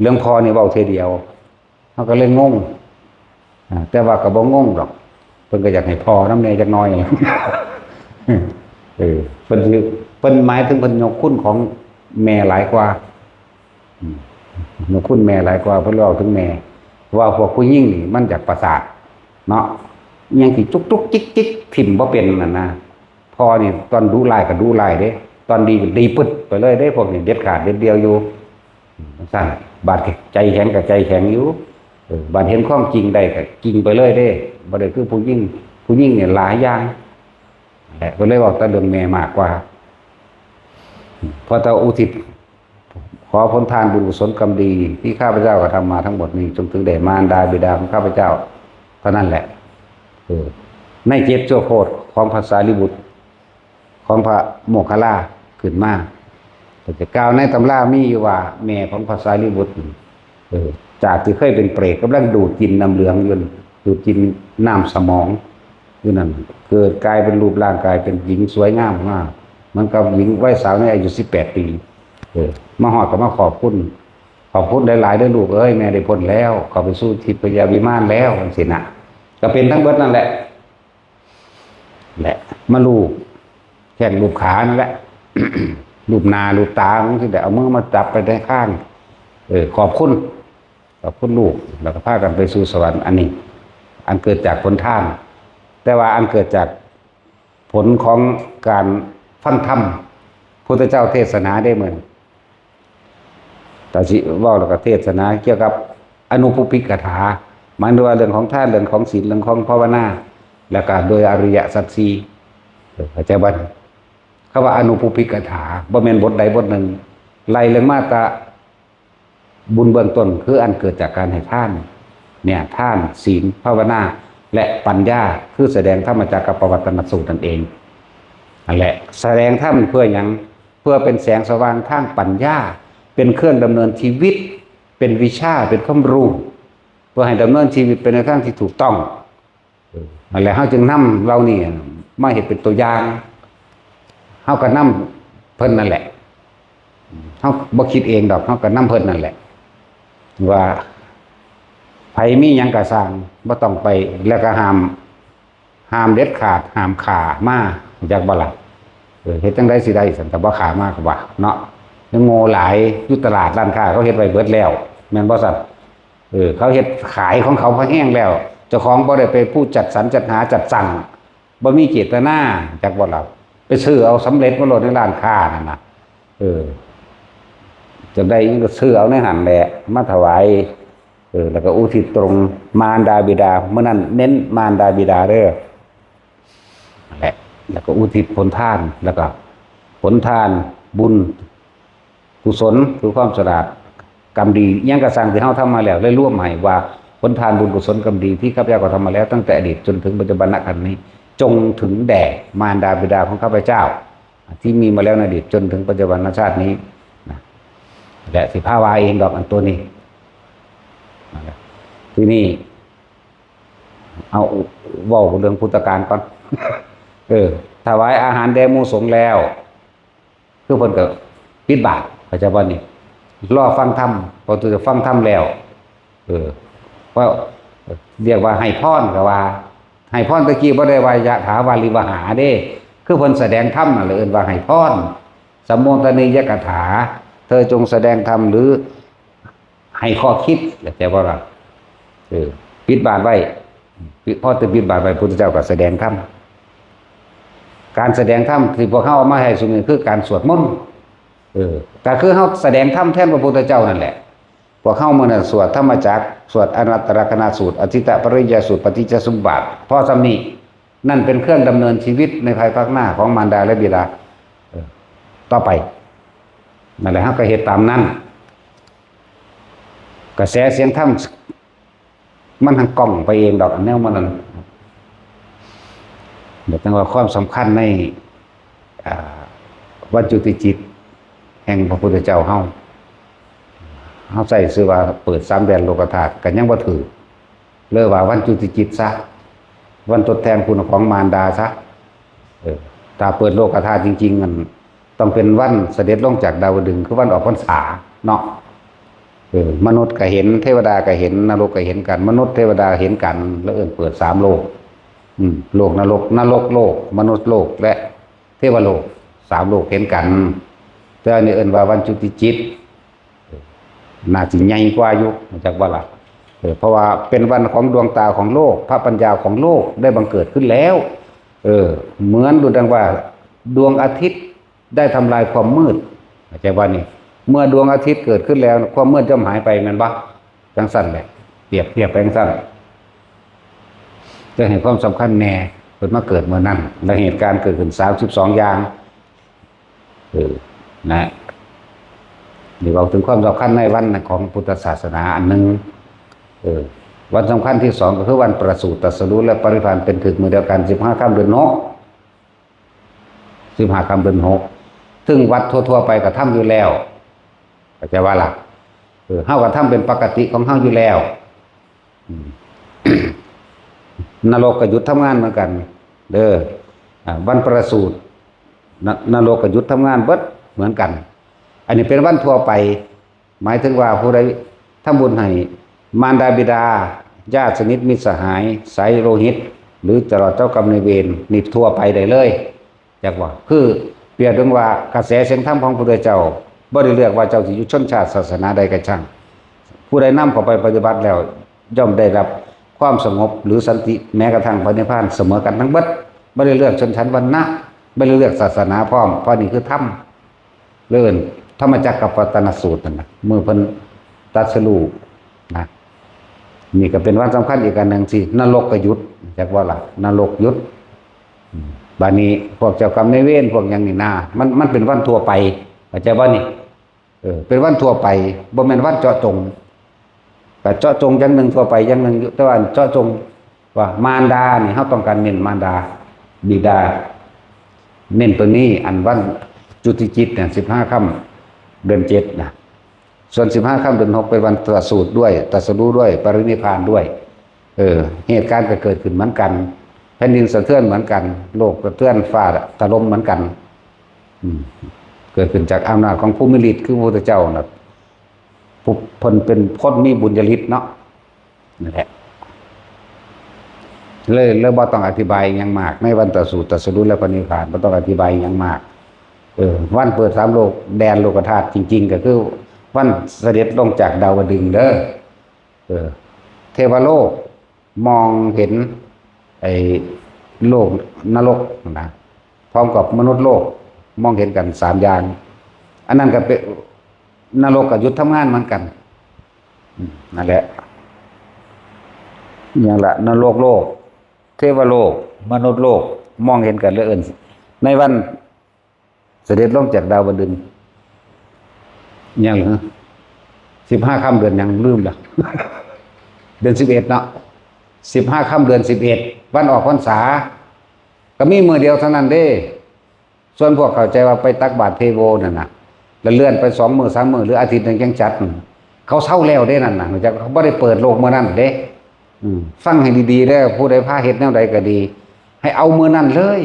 เรื่องพ่อนี่เว้าเทื่อเดียว เฮาก็เลยงง อ่า แต่ว่าก็บ่งงดอก เพิ่นก็อยากให้พ่อนำแหน่จักหน่อย เออ เพิ่นสิ เพิ่นหมายถึงเพิ่นยกคุณของแม่หลายกว่า อืม ยกคุณแม่หลายกว่า เพิ่นเว้าถึงแม่ ว่าพวกผู้หญิงนี่มันอยากประสาทเนาะ อิหยังที่จุกจุกจิกจิกถิ่มบ่เป็นนั่นนะ พ่อนี่ตอนดุร้ายก็ดุร้ายเด้ ตอนดีก็ดีปึ๊ดไปเลยเด้ พวกนี้เด็ดขาดเด็ดเดี่ยวอยู่ อืม จั่งซั้น บาดใจแข็งก็ใจแข็งอยู่ เออ บาดเห็นความจริงได้ก็จริงไปเลยเด้ บ่ได้คือผู้หญิง ผู้หญิงเนี่ยหลายอย่าง แหละ ก็เลยเว้าแต่เรื่องแม่มากกว่า เพราะแต่อุทิศ ขอผลทานบุญกุศลกรรมดีที่ข้าพเจ้ากระทำมาทั้งหมดนี้ จงถึงแด่มารดาบิดาของข้าพเจ้า เท่านั้นแหละ เออ ในเจ็ดชั่วโคตรของพระสารีบุตร ของพระโมคคัลลาขึ้นมา แต่จะกล่าวในตำรามีอยู่ว่าแม่ของพระสารีบุตร เออ จากที่เคยเป็นเปรตกำลังดูดกินน้ำเหลืองอยู่ ดูดกินน้ำสมองอยู่นั่น เกิดกลายเป็นรูปร่างกายเป็นหญิงสวยงามมาก เหมือนกับหญิงวัยสาวในอายุสิบแปดปี เออ มาฮอดก็มาขอบคุณ ขอบคุณหลายๆเด้อลูกเอ้ย แม่ได้พ้นแล้ว เข้าไปสู่ทิพยวิมานแล้ว จั่งซี้นะ ก็เป็นทั้งเบิดนั่นแหละ แหละ มาลูบแข้งลูบขานั่นแหละ ลูบหน้าลูบตา จั่งซี้แหละ เอามือมาจับไปในข้าง เออ ขอบคุณ ขอบคุณลูก แล้วก็พากันไปสู่สวรรค์ อันนี้ อันเกิดจากผลทาน แต่ว่าอันเกิดจากผลของการฟังธรรม พุทธเจ้าเทศนาได้เหมือน แต่สิเว้าแล้วก็เทศนาเกี่ยวกับอนุปุพพิกถา หมายถึงว่าเรื่องของทาน เรื่องของศีล เรื่องของภาวนา แล้วก็โดยอริยสัจสี่ เออ เข้าใจบ่ คำว่าอนุปุพพิกถา บ่แม่นบทใดบทหนึ่ง ไล่เรื่องมาแต่ บุญเบื้องต้นคืออันเกิดจากการให้ทาน เนี่ย ทาน ศีล ภาวนา และปัญญา คือแสดงธรรมจักรกัปปวัตตนสูตรนั่นเอง นั่นแหละ แสดงธรรมเพื่อหยัง เพื่อเป็นแสงสว่างทางปัญญา เป็นเครื่องดำเนินชีวิต เป็นวิชา เป็นความรู้ เพื่อให้ดำเนินชีวิตไปในทางที่ถูกต้อง เออ นั่นแหละ เฮาจึงนำเหล่านี้มาเฮ็ดเป็นตัวอย่าง เฮาก็นำเพิ่นนั่นแหละ เฮาบ่คิดเองดอก เฮาก็นำเพิ่นนั่นแหละ ว่าไผมีหยังก็ซ่าง บ่ต้องไป แล้วก็ห้าม ห้ามเด็ดขาด ห้ามฆ่ามา จักบ่ล่ะ เออ เฮ็ดจั่งใดสิได้ ซั่น แต่บ่ฆ่ามาก็ว่าเนาะ ยังโง่หลาย อยู่ตลาดร้านค้าเขาเฮ็ดไว้เบิดแล้ว แม่นบ่ซั่น เออ เขาเฮ็ดขายของเขาพอแห้งแล้ว เจ้าของบ่ได้ไปผู้จัดสรรจัดหาจัดสั่ง บ่มีเจตนา จักบ่ล่ะ ไปซื้อเอาสำเร็จมาโลดในร้านค้านั่นน่ะ เออ จั่งใดก็ซื้อเอาในหั่นแหละ มาถวาย เออ แล้วก็อุทิศตรงมารดาบิดา มื้อนั้นเน้นมารดาบิดาเด้อ นั่นแหละ แล้วก็อุทิศผลทาน แล้วก็ผลทานบุญ กุศล คือความฉลาด กรรมดี อิหยังก็ซ่างที่เฮาทำมาแล้ว เลยรวมให้ว่า ผลทานบุญกุศลกรรมดีที่ข้าพเจ้ากระทำมาแล้ว ตั้งแต่อดีตจนถึงปัจจุบันขณะนี้ จงถึงแด่มารดาบิดาของข้าพเจ้า ที่มีมาแล้วในอดีตจนถึงปัจจุบันชาตินี้นะ และสิพาว่าเองดอกอันตัวนี้ นั่นแหละ ทีนี้ เอาเว้าเรื่องพุทธกาลก่อน เออ ถวายอาหารแด่หมู่สงฆ์แล้ว คือเพิ่นก็ปิดบาตร เข้าใจบ่นี่ รอฟังธรรม พอจะฟังธรรมแล้ว เออ ว่าเรียกว่าให้พรก็ว่า ให้พรตะกี้บ่ได้ว่ายะถาวาริวหาเด้ คือเพิ่นแสดงธรรมนั่นแหละ เอิ้นว่าให้พร สัมโมทนียกถา เธอจงแสดงธรรมหรือ ให้ข้อคิด เข้าใจบ่ล่ะ เออ ปิดบาตรไว้ ปิด พอจะปิดบาตรไว้ พุทธเจ้าก็แสดงธรรม การแสดงธรรมที่พวกเฮาเอามาให้ซุมื้อนี้คือการสวดมนต์ เออ ก็คือเฮาแสดงธรรมแทนพระพุทธเจ้านั่นแหละ พวกเฮามื้อนั้นสวดธรรมจักร สวดอนัตตลกนัสูตร อทิตตปริยสูตร ปฏิจจสมุปบาท พอส่ำนี้ นั่นเป็นเครื่องดำเนินชีวิตในภายภาคหน้าของมารดาและบิดา เออ ต่อไป นั่นแหละ เฮาก็เฮ็ดตามนั้น กระแสเสียงธรรม มันหั้นก้องไปเองดอก อันแนวมันนั่น แต่จั่งว่าความสำคัญใน อ่า วัจจุติจิต แห่งพระพุทธเจ้าเฮา เฮาใช้ชื่อว่าเปิดสามแดนโลกธาตุ ก็ยังบ่ถืก เรียกว่าวันจุติจิตซะ วันทดแทนคุณของมารดาซะ เออ ถ้าเปิดโลกธาตุจริงๆ มันต้องเป็นวันเสด็จลงจากดาวดึงส์ คือวันออกพรรษาเนาะ เออ มนุษย์ก็เห็น เทวดาก็เห็น นรกก็เห็นกัน มนุษย์เทวดาเห็นกัน แล้วเอิ้นเปิดสามโลก อืม โลกนรก นรกโลก มนุษย์โลก และเทวโลก สามโลกเห็นกัน แต่อันนี้เอิ้นว่าวันจุติจิต น่าสิใหญ่กว่าอยู่ จักว่าล่ะ เออ เพราะว่าเป็นวันของดวงตาของโลก พระปัญญาของโลกได้บังเกิดขึ้นแล้ว เออ เหมือนดูดังว่าดวงอาทิตย์ได้ทำลายความมืด เข้าใจว่านี่ เมื่อดวงอาทิตย์เกิดขึ้นแล้ว ความมืดย่อมหายไป แม่นบ่ จังซั่นแหละ เปรียบเทียบไปจังซั่น จะให้ความสำคัญแน่ เพิ่นมาเกิดเมื่อนั้น และเหตุการณ์เกิดขึ้นสามสิบสองอย่าง เออ นะ นี่เว้าถึงความสำคัญในวันของพุทธศาสนาอันหนึ่ง เออ วันสำคัญที่สองก็คือวันประสูติตรัสรู้และปรินิพพานเป็นถึกมื้อเดียวกัน สิบห้าค่ำเดือนหก สิบห้าค่ำเดือนหก ซึ่งวัดทั่วๆ ไปก็ทำอยู่แล้ว เข้าใจว่าล่ะ เออ เฮาก็ทำเป็นปกติของเฮาอยู่แล้ว อืม นรกก็หยุดทำงานเหมือนกัน เด้อ อ่า วันประสูติ น- นรกก็หยุดทำงานเบิดเหมือนกัน อันนี้เป็นวันทั่วไป หมายถึงว่าผู้ใดทำบุญให้มารดาบิดา ญาติสนิทมิตรสหาย สายโลหิต หรือเจ้าเจ้ากรรมนายเวร นี่ทั่วไปได้เลย จักว่า คือเปรียบถึงว่ากระแสเสียงธรรมของพระพุทธเจ้า บ่ได้เลือกว่าเจ้าสิอยู่ชนชาติศาสนาใดก็ช่าง ผู้ใดนำเข้าไปปฏิบัติแล้ว ย่อมได้รับความสงบหรือสันติ แม้กระทั่งพระนิพพานเสมอกันทั้งเบิด บ่ได้เลือกชนชั้นวรรณะ บ่ได้เลือกศาสนาพร้อม เพราะนี่คือธรรม เอิ้นธรรมจักรกัปปวัตตนสูตรนั่นนะ มื้อเพิ่นตรัสรู้นะ นี่ก็เป็นวันสำคัญอีกอันหนึ่งที่นรกก็หยุด จักว่าล่ะ นรกหยุด อืม บัดนี้พวกเจ้ากรรมนายเวรพวกหยังนี่นะ มัน มันเป็นวันทั่วไป เข้าใจบ่นี่ เออ เป็นวันทั่วไป บ่แม่นวันเจาะจง ก็เจาะจงอย่างหนึ่ง ทั่วไปอย่างหนึ่งอยู่ แต่ว่าเจาะจงว่ามารดานี่ เฮาต้องการเน้นมารดา บิดา เน้นตัวนี้ อันวันจุติจิตเนี่ย สิบห้าค่ำเดือนเจ็ดนะ ส่วนสิบห้าค่ำเดือนหกเป็นวันประสูติด้วย ตรัสรู้ด้วย ปรินิพพานด้วย เออ เหตุการณ์ก็เกิดขึ้นเหมือนกัน แผ่นดินสะเทือนเหมือนกัน โลกสะเทือน ฟ้าถล่มเหมือนกัน อืม เกิดขึ้นจากอำนาจของผู้มีฤทธิ์คือพระพุทธเจ้าน่ะ ผู้เพิ่นเป็นคนมีบุญญาฤทธิ์เนาะ นั่นแหละ เลย เลยบ่ต้องอธิบายหยังมาก ในวันประสูติตรัสรู้และปรินิพพาน บ่ต้องอธิบายหยังมาก เออ วันเปิดสามโลก แดนโลกธาตุจริงๆ ก็คือวันเสด็จลงจากดาวดึงส์เด้อ เออ เทวโลกมองเห็นไอ้โลกนรกนะ พร้อมกับมนุษย์โลกมองเห็นกันสามอย่าง อันนั้นก็เป็นนรกก็หยุดทำงานเหมือนกัน อืม นั่นแหละ อย่างละนรกโลก เทวโลก มนุษย์โลก มองเห็นกันเลยเอิ้น ในวันเสด็จลงจากดาวดึงส์ ยังเหรอ สิบห้าค่ำเดือนหยังลืมละ เดือนสิบเอ็ดเนาะ สิบห้าค่ำเดือนสิบเอ็ด วันออกพรรษา ก็มีมื้อเดียวเท่านั้นเด้ ส่วนพวกเข้าใจว่าไปตักบาตรเทโวนั่นน่ะ แล้วเลื่อนไปสองมื้อสามมื้อ หรืออาทิตย์หนึ่งจั่งจัด เขาเซาแล้วเด้นั่นน่ะ เขาบ่ได้เปิดโลกมื้อนั้นเด้ อืม ฟังให้ดีๆเด้อ ผู้ใดพาเฮ็ดแนวใดก็ดี ให้เอามื้อนั้นเลย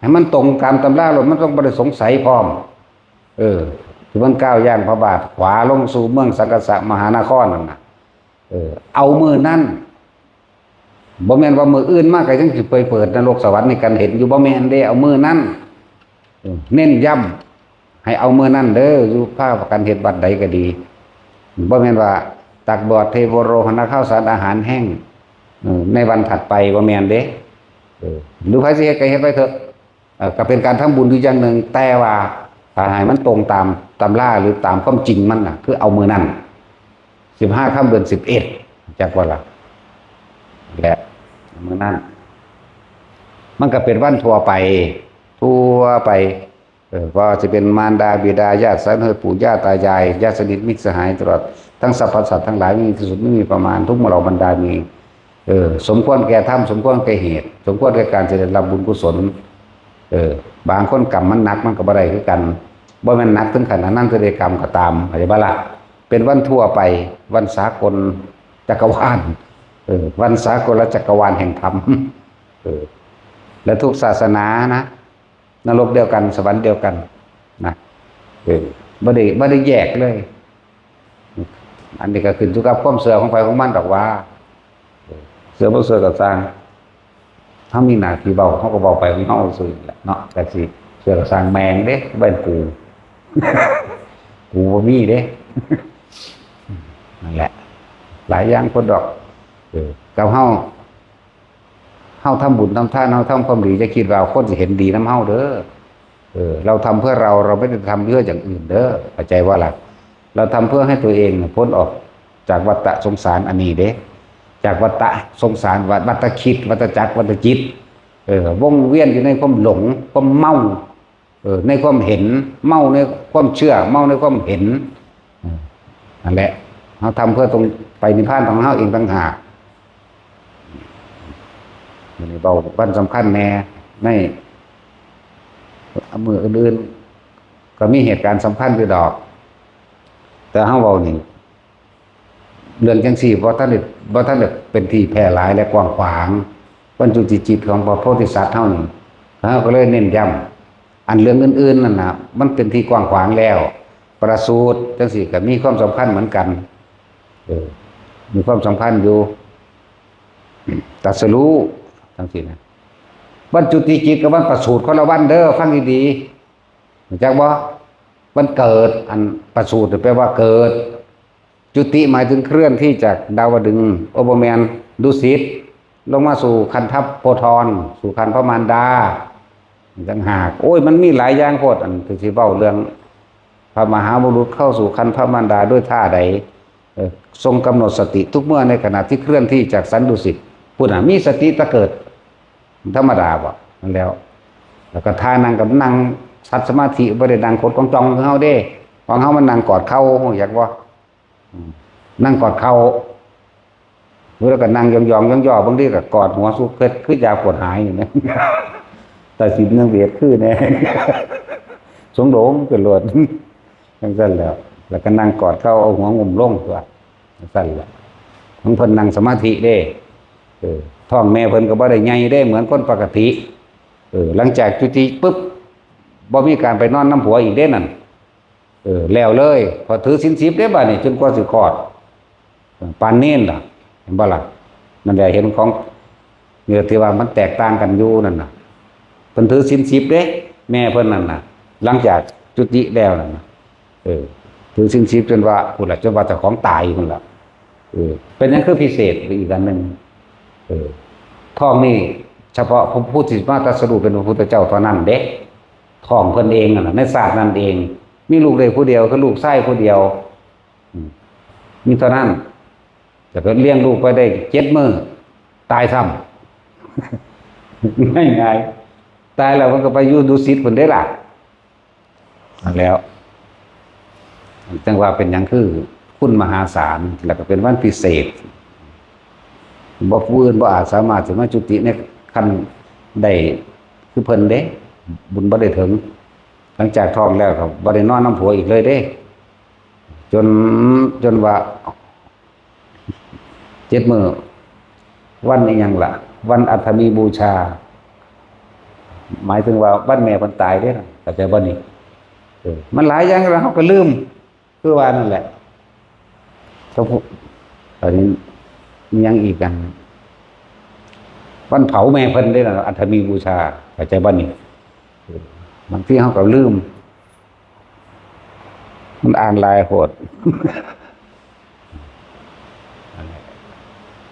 ให้มันตรงตามตำราโลด มันต้องบ่ได้สงสัยพร้อม เออ ที่มันก้าวย่างพระบาทขวาลงสู่เมืองสังกัสสะมหานครนั่นน่ะ เออ เอามื้อนั้น บ่แม่นว่ามื้ออื่นมาก็ยังสิไปเปิดนรกสวรรค์ให้กันเห็นอยู่ บ่แม่นเด้ เอามื้อนั้น เออ เน้นย้ำ ให้เอามื้อนั้นเด้อ อยู่พากันเฮ็ดวัดใดก็ดี บ่แม่นว่าตักบาตรเทโวโรหณข้าวสารอาหารแห้ง เออ ในวันถัดไป บ่แม่นเด้ เออ หรือไผสิเฮ็ดก็เฮ็ดไปเถอะ เอ่อ ก็เป็นการทำบุญอยู่อย่างหนึ่ง แต่ว่าถ้าให้มันตรงตามตำราหรือตามความจริงมันน่ะ คือเอามื้อนั้น สิบห้าค่ำเดือนสิบเอ็ด จักว่าล่ะ และมื้อนั้น มันก็เป็นวันทั่วไป ทั่วไป เออ ว่าสิเป็นมารดาบิดาญาติสายเลือดปู่ย่าตายาย ญาติสนิทมิตรสหาย ตลอดทั้งสรรพสัตว์ทั้งหลาย ไม่มีที่สุดไม่มีประมาณ ทุกหมู่เหล่าบรรดามี เออ สมควรแก่ธรรม สมควรแก่เหตุ สมควรแก่การจะได้รับบุญกุศล เออ บางคนกรรมมันหนักมันก็บ่ได้คือกัน บ่แม่นหนักถึงขั้นอนันตริยกรรมก็ตาม เข้าใจบ่ล่ะ เป็นวันทั่วไป วันสากลจักรวาล เออ วันสากลจักรวาลแห่งธรรม เออ และทุกศาสนานะ นรกเดียวกัน สวรรค์เดียวกัน นะ เออ บ่ได้ บ่ได้แยกเลย อันนี้ก็ขึ้นอยู่กับความเชื่อของใครของมันดอกว่า เชื่อบ่เชื่อก็ซ่าง เฮามีหน้าที่เว้า เฮาก็เว้าไปของเฮาซื่อแหละเนาะ แต่สิเชื่อก็ซ่างแม่งเด้ บ่แม่นกู กูบ่มีเด้ นั่นแหละ หลายอย่างคนดอก เออ กับเฮา เฮาทำบุญทำทาน เฮาทำความดี อย่าคิดว่าคนสิเห็นดีนำเฮาเด้อ เออ เราทำเพื่อเรา เราไม่ได้ทำเพื่ออย่างอื่นเด้อ เข้าใจว่าล่ะ เราทำเพื่อให้ตัวเองเนี่ยพ้นออกจากวัฏสงสารอันนี้เด้ จากวัฏสงสาร วัฏ วัฏคิด วัฏจักร วัฏจิต เออ วงเวียนอยู่ในความหลง ความเมา เออ ในความเห็น เมาในความเชื่อ เมาในความเห็น เออ นั่นแหละ เฮาทำเพื่อตรงไปนิพพานของเฮาเองต่างหาก มื้อนี้เว้าวันสำคัญแน่ ในมื้ออื่นๆ ก็มีเหตุการณ์สำคัญอยู่ดอก แต่เฮาเว้านี่ เรื่องจังซี่บ่ทันได้ บ่ทันได้เป็นที่แพร่หลายและกว้างขวาง บรรจุจิตของพระโพธิสัตว์เฮานี่ เฮาก็เลยเน้นย้ำ อันเรื่องอื่นๆ นั่นน่ะ มันเป็นที่กว้างขวางแล้ว ประสูติจังซี่ก็มีความสำคัญเหมือนกัน เออ มีความสำคัญอยู่ ตรัสรู้จังซี่นะ วันจุติจิตกับวันประสูติคนละวันเด้อ ฟังดีๆ รู้จักบ่? วันเกิด อันประสูติแปลว่าเกิด จุติหมายถึงเคลื่อนที่จากดาวดึงส์ โอ้ บ่แม่น ดุสิต ลงมาสู่คันธโพธร สู่คันพระมารดา ต่างหาก โอ้ย มันมีหลายอย่างโพด อันที่สิเว้าเรื่อง พระมหาบุรุษเข้าสู่คันพระมารดาด้วยท่าใด เอ่อ ทรงกำหนดสติทุกเมื่อในขณะที่เคลื่อนที่จากสันดุสิต พุ้นน่ะ มีสติแต่เกิด ธรรมดาบ่ นั่นแหล้ว แล้วก็ท่านั่งก็นั่งขัดสมาธิ บ่ได้นั่งขดจ้องๆ คือเฮาเด้ ของเฮามันนั่งกอดเข่า รู้จักบ่? อืม นั่งกอดเข่า แล้วก็นั่งยองๆ ย่อๆ บางทีก็กอดหัวสุดเพิด คือยาปวดหายนี่นะ แต่สินยังเวทคือแน่ สงโดงเป็นโลด จังซั่นแหล้ว แล้วก็นั่งกอดเข่า เอาหัวงุ้มลงตัว จังซั่นแหละ ของเพิ่นนั่งสมาธิเด้ เออ ท้องแม่เพิ่นก็บ่ได้ใหญ่เด้ เหมือนคนปกติ เออ หลังจากจุติปุ๊บ บ่มีการไปนอนนำผัวอีกเด้นั่น เออ แล้วเลย พอถือศีลสิบเด้บัดนี้ จนกว่าสิคลอด เออ ปานเณรล่ะ เห็นบ่ล่ะ นั่นแหละ เห็นของ เนี่ย ที่ว่ามันแตกต่างกันอยู่นั่นน่ะ เพิ่นถือศีลสิบเด้ แม่เพิ่นนั่นน่ะ หลังจากจุติแล้วนั่นน่ะ เออ ถือศีลสิบจนว่า พุ้นล่ะ จนว่าเจ้าของตายพุ้นล่ะ เออ เป็นหยังคือพิเศษไปอีกอันหนึ่ง เออ ท้องนี่เฉพาะผู้ที่มาตรัสรู้เป็นพระพุทธเจ้าเท่านั้นเด้ ท้องเพิ่นเองนั่นน่ะ ในชาตินั้นเอง มีลูกได้ผู้เดียว คือลูกชายผู้เดียว อืม มีเท่านั้น แต่ก็เลี้ยงลูกไปได้เจ็ดมื้อ ตายซ้ำ ง่ายๆ ตายแล้วมันก็ไปอยู่ดุสิตพุ้นเด้ล่ะ นั่นแหล้ว จังว่าเป็นหยังคือคุณมหาศาล แล้วก็เป็นวันพิเศษ บ่ ผู้อื่นบ่อาจสามารถสิมาจุติในคันได้คือเพิ่นเด้ บุญบ่ได้ถึง หลังจากท้องแล้วก็บ่ได้นอนนำผัวอีกเลยเด้ จน จนว่า เจ็ดมื้อ วันอีหยังล่ะ วันอัฐมีบูชา หมายถึงว่าวันแม่เพิ่นตายเด้นะ เข้าใจบ่นี่? เออ มันหลายอย่างแล้วเฮาก็ลืม คือว่านั่นแหละ ก็พวก อันนี้มีหยังอีกอัน วันเผาแม่เพิ่นเด้นะ อัฐมีบูชา เข้าใจบ่นี่? เออ บางทีเฮาก็ลืม มันอ่านหลายโพด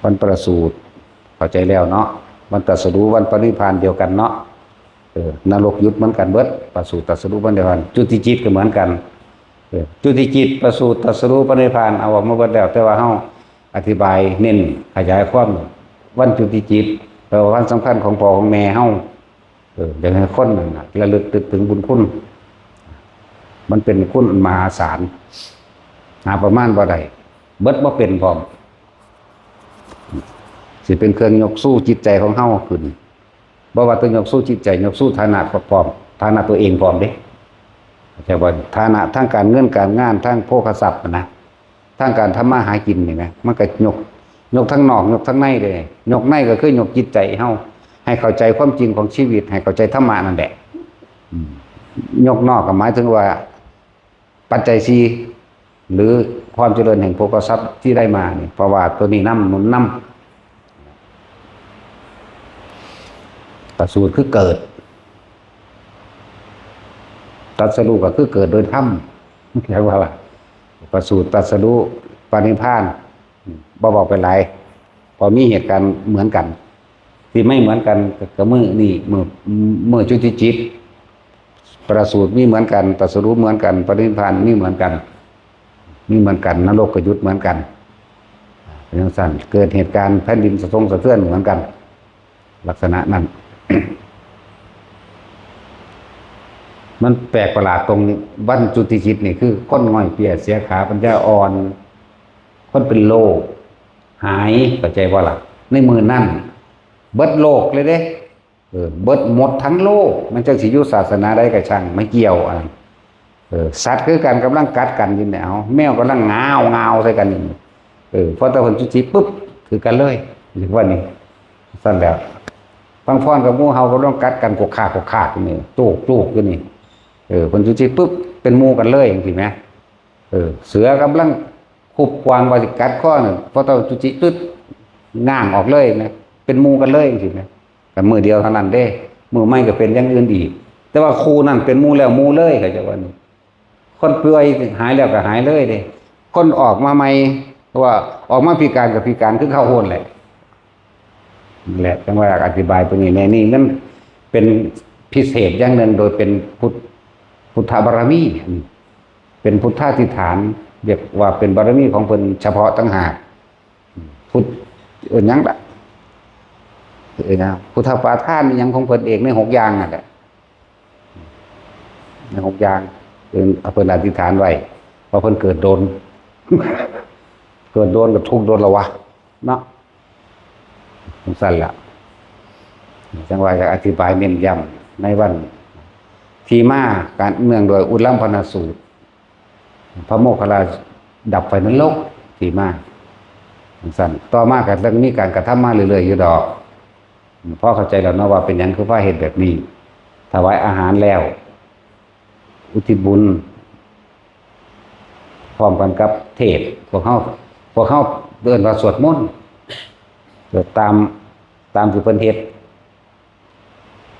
วันประสูติ เข้าใจแล้วเนาะ วันตรัสรู้ วันปรินิพพานเดียวกันเนาะ เออ นรกหยุดเหมือนกันเบิด ประสูติ ตรัสรู้ ปรินิพพาน จุติจิตก็เหมือนกัน เออ จุติจิต ประสูติ ตรัสรู้ ปรินิพพาน เอาออกมาเบิดแล้ว แต่ว่าเฮาอธิบายเน้นขยายความวันจุติจิต แปลว่าวันสำคัญของพ่อของแม่เฮา เออ อยากให้คนนั่นน่ะ ระลึกนึกถึงบุญคุณ มันเป็นคุณมหาศาล หาประมาณบ่ได้ เบิดบ่เป็นพร้อม สิเป็นเครื่องยกสู้จิตใจของเฮาขึ้น บ่ว่าแต่ยกสู้จิตใจ ยกสู้ฐานะพร้อม ฐานะตัวเองพร้อมเด้ เข้าใจบ่? ฐานะทางการเงินการงาน ทางโภคทรัพย์นะ ทางการทำมาหากินนี่นะ มันก็ยก ยกทั้งนอก ยกทั้งในเลย ยกในก็คือยกจิตใจเฮา ให้เข้าใจความจริงของชีวิต ให้เข้าใจธรรมะนั่นแหละ อืม ยกนอกก็หมายถึงว่า ปัจจัยสี่ หรือความเจริญแห่งโภคทรัพย์ที่ได้มาเนี่ย เพราะว่าตัวนี้นำ หนุนนำ ประสูติคือเกิด ตรัสรู้ก็คือเกิดโดยธรรม เรียกว่าล่ะ ประสูติ ตรัสรู้ ปรินิพพาน บ่บอกไปหลาย เพราะมีเหตุการณ์เหมือนกัน ที่ไม่เหมือนกันก็มื้อนี้ มื้อ มื้อจุติจิต ประสูติมีเหมือนกัน ตรัสรู้เหมือนกัน ปรินิพพานมีเหมือนกัน มีเหมือนกัน นรกก็หยุดเหมือนกัน เป็นจังซั่น เกิดเหตุการณ์แผ่นดินสะทงสะเทือนเหมือนกัน ลักษณะนั้น มันแปลกประหลาดตรงวันจุติจิตนี่ คือคนง่อยเปียเสียขา ปัญญาอ่อน คนเป็นโรคหาย เข้าใจบ่ล่ะ ในมื้อนั้น เบิดโลกเลยเด้ เออ เบิดหมดทั้งโลก มันจักสิอยู่ศาสนาใดก็ช่าง ไม่เกี่ยวอันนั้น เออ สัตว์คือกัน กำลังกัดกันอยู่เนี่ย เอา แมวกำลังงาวงาวใส่กันอยู่ เออ พอแต่เพิ่นจุติปุ๊บ คือกันเลย เรียกว่านี่ ซั่นแล้ว บางพรกับงูเห่ากำลังกัดกัน กกคากกกคากอยู่นี่ จูกจูกอยู่นี่ เออ เพิ่นจุติปุ๊บ เป็นหมู่กันเลยจังซี่แหม เออ เสือกำลังคุบกวางว่าสิกัดคอน่ะ พอเฒ่าจุติตึ๊ด ง้างออกเลยนะ เป็นหมู่กันเลยจังซี่นะ กันมื้อเดียวเท่านั้นเด้ มื้อใหม่ก็เป็นอย่างอื่นอีก แต่ว่าคู่นั้นเป็นหมู่แล้วหมู่เลย เขาเจ้าว่านี่ คนป่วยหายแล้วก็หายเลยเด้ คนออกมาใหม่ เพราะว่าออกมาพิการก็พิการคือเก่าโลดแหละ นั่นแหละ จังว่าอธิบายตัวนี้แน่ นี่มันเป็นพิเศษอย่างหนึ่ง โดยเป็นพุทธ พุทธบารมี เป็นพุทธาธิษฐาน เรียกว่าเป็นบารมีของเพิ่นเฉพาะต่างหาก พุทธ เอิ้นหยังล่ะ เอิ้นหยัง พุทธปาทานอิหยังของเพิ่นเองในหกอย่างนั่นแหละ ในหกอย่าง เพิ่น เพิ่นอธิษฐานไว้ ว่าเพิ่นเกิดโดน เกิดโดนก็ทุกข์โดนละวะ เนาะ จังซั่นล่ะ จังว่าจะอธิบายเน้นย้ำในวัน ที่มาการเนื่องโดยอุลัมพนสูตร พระโมคคัลลาดับไฟนรก ที่มา จังซั่น ต่อมาก็ต้องมีการกระทำมาเรื่อยๆอยู่ดอก พอเข้าใจแล้วเนาะว่าเป็นหยังคือพาเฮ็ดแบบนี้ ถวายอาหารแล้ว อุทิศบุญ พร้อมกันกับเทศน์ พวกเฮา พวกเฮาเอิ้นว่าสวดมนต์ สวดตาม ตามที่เพิ่นเฮ็ด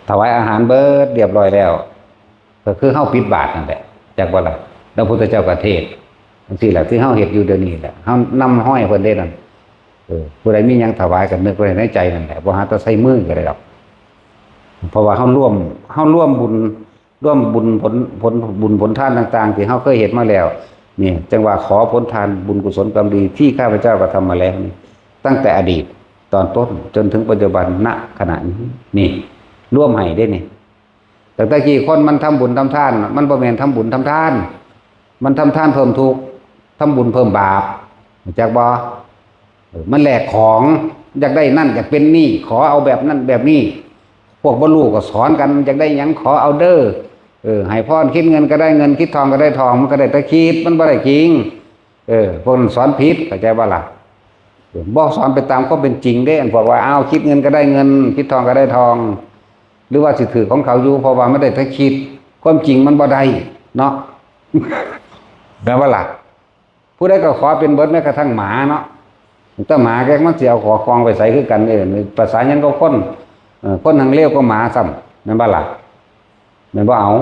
ถวายอาหารเบิดเรียบร้อยแล้ว ก็คือเฮาปิดบาตรนั่นแหละ จักบ่ล่ะ แล้วพุทธเจ้าก็เทศน์จังซี่แหละ ที่เฮาเฮ็ดอยู่เดี๋ยวนี้แหละ เฮานำฮอยเพิ่นเด้นั่น เออ ผู้ใดมีหยังถวายก็นึกไว้ในใจนั่นแหละ บ่หาแต่ใส่มือก็ได้ดอก เพราะว่าเฮาร่วม เฮาร่วมบุญ ร่วมบุญผล ผลบุญผลทานต่างๆ ที่เฮาเคยเฮ็ดมาแล้ว นี่ จังว่าขอผลทานบุญกุศลกรรมดีที่ข้าพเจ้ากระทำมาแล้วนี่ ตั้งแต่อดีตตอนต้นจนถึงปัจจุบัน ณ ขณะนี้ นี่ ร่วมให้เด้นี่ ตั้งแต่กี้คนมันทำบุญทำทาน มันบ่แม่นทำบุญทำทาน มันทำทานเพิ่มทุกข์ ทำบุญเพิ่มบาป รู้จักบ่ เออ มันแลกของ อยากได้นั่น อยากเป็นนี่ ขอเอาแบบนั่นแบบนี้ พวกบ่รู้ก็สอนกัน อยากได้หยังขอเอาเด้อ เออ ให้พร คิดเงินก็ได้เงิน คิดทองก็ได้ทอง มันก็ได้แต่คิด มันบ่ได้จริง เออ พวกนั้นสอนผิด เข้าใจบ่ล่ะ เออ บ่สอนไปตามความเป็นจริงเด้ อันพวกว่า อ้าว คิดเงินก็ได้เงิน คิดทองก็ได้ทอง หรือว่าสิถือของเขาอยู่ เพราะว่ามันได้แต่คิด ความจริงมันบ่ได้ เนาะ แม่นบ่ล่ะ ผู้ใดก็ขอเป็นเบิด แม้กระทั่งหมาเนาะ แต่หมาแกมันสิเอาขอของไปใส่คือกันเด้ ภาษาหยังก็คน เออ คนหังเลวก็หมาซ้ำ แม่นบ่ล่ะ แม่นบ่ เอา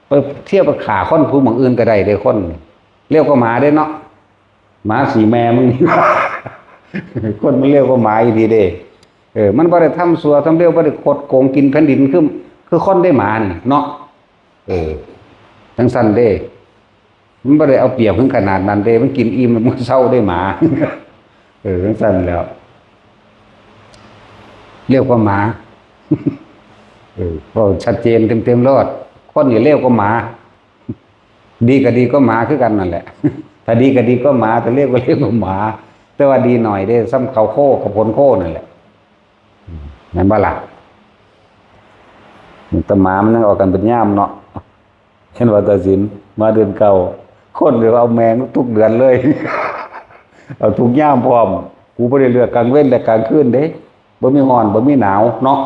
ไปเที่ยวไปฆ่าคนผู้หม่องอื่นก็ได้เด้ คนเลวก็หมาเด้เนาะ หมาสีแม่มึง คนมันเลวก็หมาอีหลีเด้ เออ มันบ่ได้ทำชั่วทำเลว บ่ได้คดโกงกินแผ่นดิน คือ คือคนเด้ หมานี่เนาะ เออ จังซั่นเด้ มันบ่ได้เอาเปรียบถึงขนาดนั้นเด้ มันกินอิ่มมันเซาเด้ หมา เออ จังซั่นแหล้ว เลวกว่าหมา เออ เว้าชัดเจนเต็มๆโลด คนนี่เลวกว่าหมา ดีก็ดีก็หมาคือกันนั่นแหละ ถ้าดีก็ดีก็หมา ถ้าเลวก็เลวก็หมา แต่ว่าดีหน่อยเด้ ส่ำเขาโคกับผลโคนั่นแหละ แม่นบ่ล่ะ แต่หมามันยังออกกันเป็นยามเนาะ เห็นว่าตัดสินมาเดือนเก้า คนเลยเอาแมงทุกเดือนเลย เอาทุกยามพร้อม กูบ่ได้เลือกกลางเว็นและกลางคืนเด้ บ่มีฮ้อนบ่มีหนาวเนาะ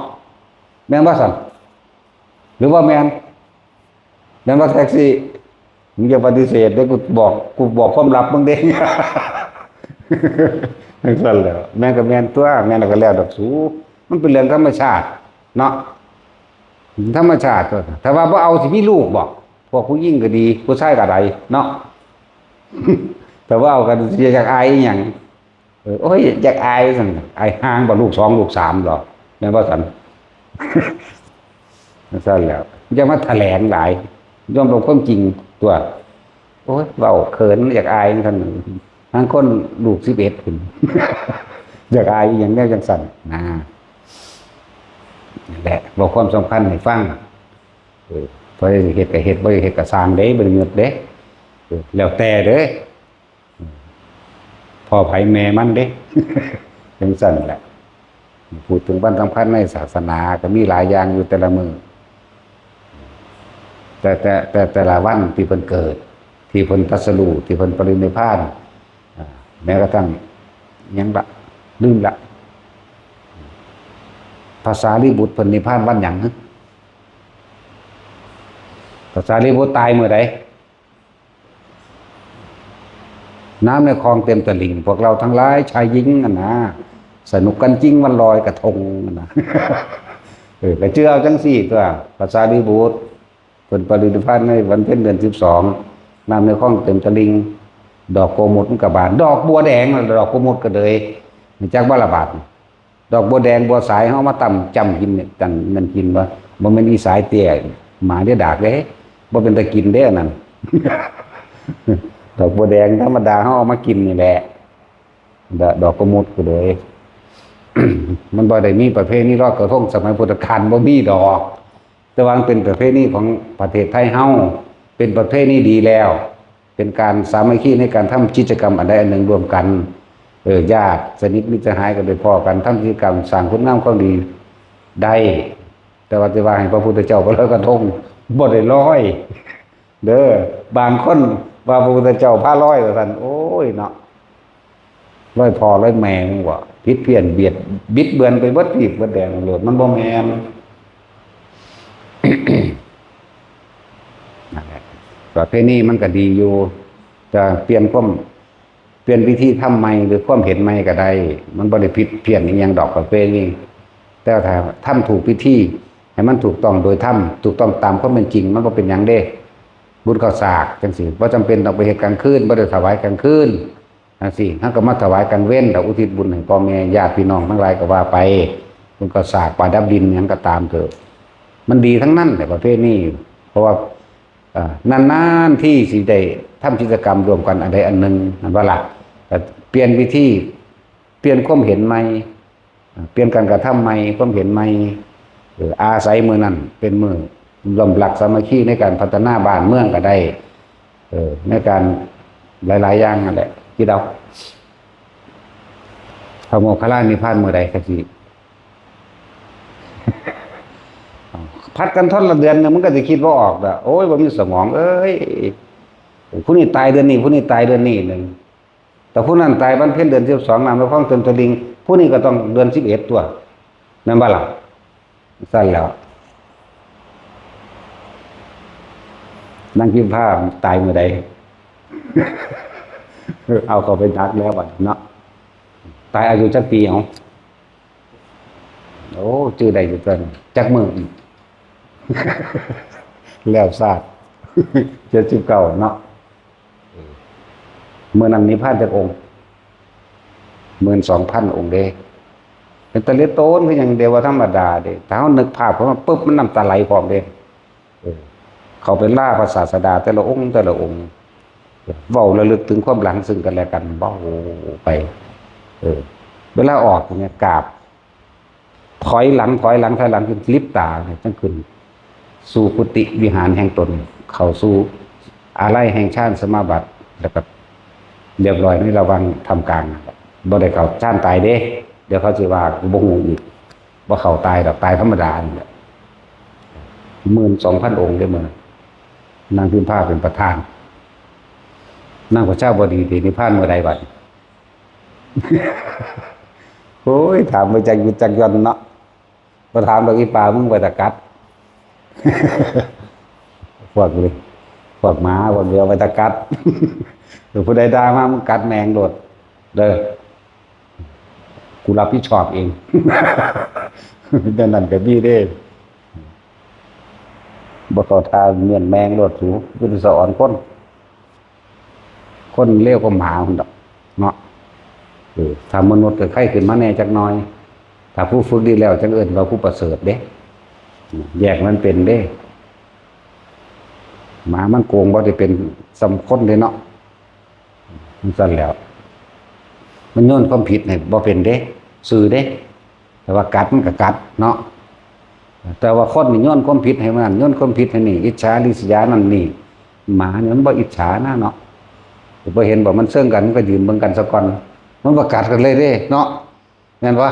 แม่นบ่ซั่น หรือว่าแม่น แม่นบ่แท็กซี่ มึงอย่าปฏิเสธเด้ กูบอก กูบอกความลับมึงเด้ จั่งซั่นแหล้ว แม่นก็แม่นตั๊ว แม่นแล้วก็แล้วดอกสู มันเป็นเรื่องธรรมชาติเนาะ ธรรมชาติตั๊ว ถ้าว่าบ่เอาสิมีลูกบ่ พวกผู้หญิงก็ดี ผู้ชายก็ได้เนาะ ถ้าว่าเอากันสิอยากอายอีหยัง เออ โอ้ย อยากอายซั่น อายห่างบ่ ลูกสองลูกสามดอก แม่นบ่ซั่น ซั่นแหล้ว อย่ามาแถลงหลาย ยอมรับความจริงตั๊ว โอ้ย เว้าเขิน อยากอายซั่น บางคนลูกสิบเอ็ดพุ้น อยากอายอีหยังแนวจั่งซั่นนะ นั่นแหละ เว้าความสำคัญให้ฟัง เออ พอเฮ็ดก็เฮ็ด บ่เฮ็ดก็ซ่างเด้ บ่ได้หยุดเด้ เออ แล้วแต่เด้ พ่อไผแม่มันเด้ จั่งซั่นแหละ พูดถึงวันสำคัญในศาสนาก็มีหลายอย่างอยู่แต่ละมื้อ แต่ แต่ แต่ แต่ละวันที่เพิ่นเกิด ที่เพิ่นตรัสรู้ ที่เพิ่นปรินิพพาน อ่า แม้กระทั่ง หยังละ ลืมละ พระสารีบุตรเพิ่นนิพพานวันหยัง พระสารีบุตรตายมื้อใด น้ำในคลองเต็มตลิ่ง พวกเราทั้งหลายชายหญิงอะนะ สนุกกันจริงวันลอยกระทงอะนะ เออ ก็เชื่อเอาจั่งซี่ตั๊ว พระสารีบุตร เพิ่นปรินิพพานในวันเพ็ญเดือนสิบสอง น้ำในคลองเต็มตลิ่ง ดอกโกมุตมันก็บาน ดอกบัวแดง ดอกโกมุตก็เลย รู้จักบ่ละบาด ดอกบัวแดงบัวสาย เฮามาตำจ้ำกินเนี่ย จั่งนั่นกินบ่ บ่แม่นอีสายเตี้ย หมาเด้ดากเด้ บ่เป็นตากินเด้อันนั้น ดอกบัวแดงธรรมดา เฮาเอามากินนี่แหละ ด- ดอกกระมุดก็เลย มันบ่ได้มีประเพณีลอยกระทงสมัยพุทธกาล บ่มีดอก แต่ว่ามันเป็นประเพณีของประเทศไทยเฮา เป็นประเพณีดีแล้ว เป็นการสามัคคีในการทำกิจกรรมอันใดอันหนึ่งร่วมกัน เออ ญาติสนิทมิตรสหายก็ได้พ้อกัน ทำกิจกรรมสร้างคุณงามความดีได้ แต่ว่าจะว่าให้พระพุทธเจ้าไปลอยกระทง บ่ได้ลอย เด้อ บางคนว่าพระพุทธเจ้าพาลอยว่าซั่น โอ้ยเนาะ ลอยพ่อลอยแม่มึงบ่ ผิดเพี้ยนเบียด บิดเบือนไปเบิดปีกเบิดแดนโลด มันบ่แม่น นั่นแหละ ประเพณีมันก็ดีอยู่ แต่เปลี่ยนความ เปลี่ยนวิธีทำใหม่หรือความเห็นใหม่ก็ได้ มันบ่ได้ผิดเพี้ยนอีหยังดอกประเพณี แต่ถ้าทำถูกวิธี ให้มันถูกต้องโดยธรรม ถูกต้องตามความเป็นจริง มันบ่เป็นหยังเด้ บุญข้าวสากจั่งซี้ บ่จำเป็นต้องไปเฮ็ดกลางคืน บ่ได้ถวายกลางคืนจั่งซี้ เฮาก็มาถวายกลางเว็น แล้วอุทิศบุญให้พ่อแม่ญาติพี่น้องทั้งหลายก็ว่าไป บุญข้าวสาก ประดับดิน หยังก็ตามเถาะ มันดีทั้งนั้นแหละประเพณี เพราะว่า เอ่อ นานๆ ที่สิได้ทำกิจกรรมร่วมกันอันใดอันหนึ่ง แม่นบ่ล่ะ ก็เปลี่ยนวิธี เปลี่ยนความเห็นใหม่ เปลี่ยนการกระทำใหม่ ความเห็นใหม่ เออ อาศัยมื้อนั้นเป็นมื้อร่วมรักสามัคคีในการพัฒนาบ้านเมืองก็ได้ เออ ในการหลายๆ อย่างนั่นแหละ คิดเอา พระโมคคัลลานิพพานมื้อใดก็สิ ผัดกันทนละเดือนหนึ่ง มันก็สิคิดบ่ออกละ โอ้ย บ่มีสมอง เอ้ย ผู้นี้ตายเดือนนี้ ผู้นี้ตายเดือนนี้หนึ่ง แต่ผู้นั้นตายวันเพ็ญเดือนสิบสอง น้ำในคลองเต็มตลิ่ง ผู้นี้ก็ต้องเดือนสิบเอ็ดตั๊ว แม่นบ่ล่ะ ซั่นแหล้ว นางพิมพาตายมื้อใด เอาเข้าไปดักแล้วบัดเนาะ ตายอายุจักปีเอา โอ้ จื่อได้อยู่ตั๊ว จักมื้อ แล้วซาด เจ็ดสิบเก้าเนาะ มื้อนั้นนิพพานจักองค์ หมื่นสองพันองค์เด้ เป็นตะเหลือโตนคือหยัง เดียวว่าธรรมดาเด้ ถ้าเฮานึกภาพเข้ามาปุ๊บ มันน้ำตาไหลพร้อมเด้ เออ เข้าไปลาพระศาสดาแต่ละองค์แต่ละองค์ เว้าระลึกถึงความหลังซึ่งกันและกัน เว้าไป เออ เวลาออกเนี่ย กราบ ถอยหลัง ถอยหลัง ถอยหลัง ขึ้นลิบตาเนี่ย จั่งขึ้นสู่กุฏิวิหารแห่งตน เข้าสู่อาลัยแห่งฌานสมาบัติ แล้วก็เรียบร้อยในระหว่างท่ามกลางนั่นแหละ บ่ได้เข้าฌานตายเด้ เดี๋ยวเขาสิว่ากูบ่ฮู้อีก บ่เข้าตายดอก ตายธรรมดานี่แหละ หมื่นสองพันองค์เด้มื้อนั้น นางพิมพาเป็นประธาน นางประชาบดีสินิพพานมื้อใดบัดนี้ โอ้ย ถามไปจักหยุดจักหย่อนเนาะ บ่ถามดอก อีปา มึงไปตะกัด พวกนี้ พวกหมา พวกเดียวไปตะกัด หรือผู้ใดด่ามา มึงกัดแม่งโลด เด้อ กูรับผิดชอบเอง แต่นั่นก็มีเด้ บ่เข้าท่า เมียนแม่งโลด สู อยู่สะออนคน คนเลวก็หมาหั่นดอกเนาะ เออ ถ้ามนุษย์ก็ไข้ขึ้นมาแน่จักหน่อย ถ้าผู้ฝึกดีแล้วจังเอิ้นว่าผู้ประเสริฐเด้ แยกมันเป็นเด้ หมามันโกงบ่ได้เป็นส่ำคนเด้เนาะ มันซั่นแหล้ว มันโยนความผิดให้บ่เป็นเด้ ซื่อเด้ แต่ว่ากัดมันก็กัดเนาะ แต่ว่าคนนี่โยนความผิดให้มันนั่น โยนความผิดให้นี่ อิจฉาริษยานั่นนี่ หมานี่มันบ่อิจฉานะเนาะ บ่เห็นบ่ มันเซิงกัน มันก็ยืนเบิ่งกันซะก่อน มันบ่กัดกันเลยเด้เนาะ แม่นบ่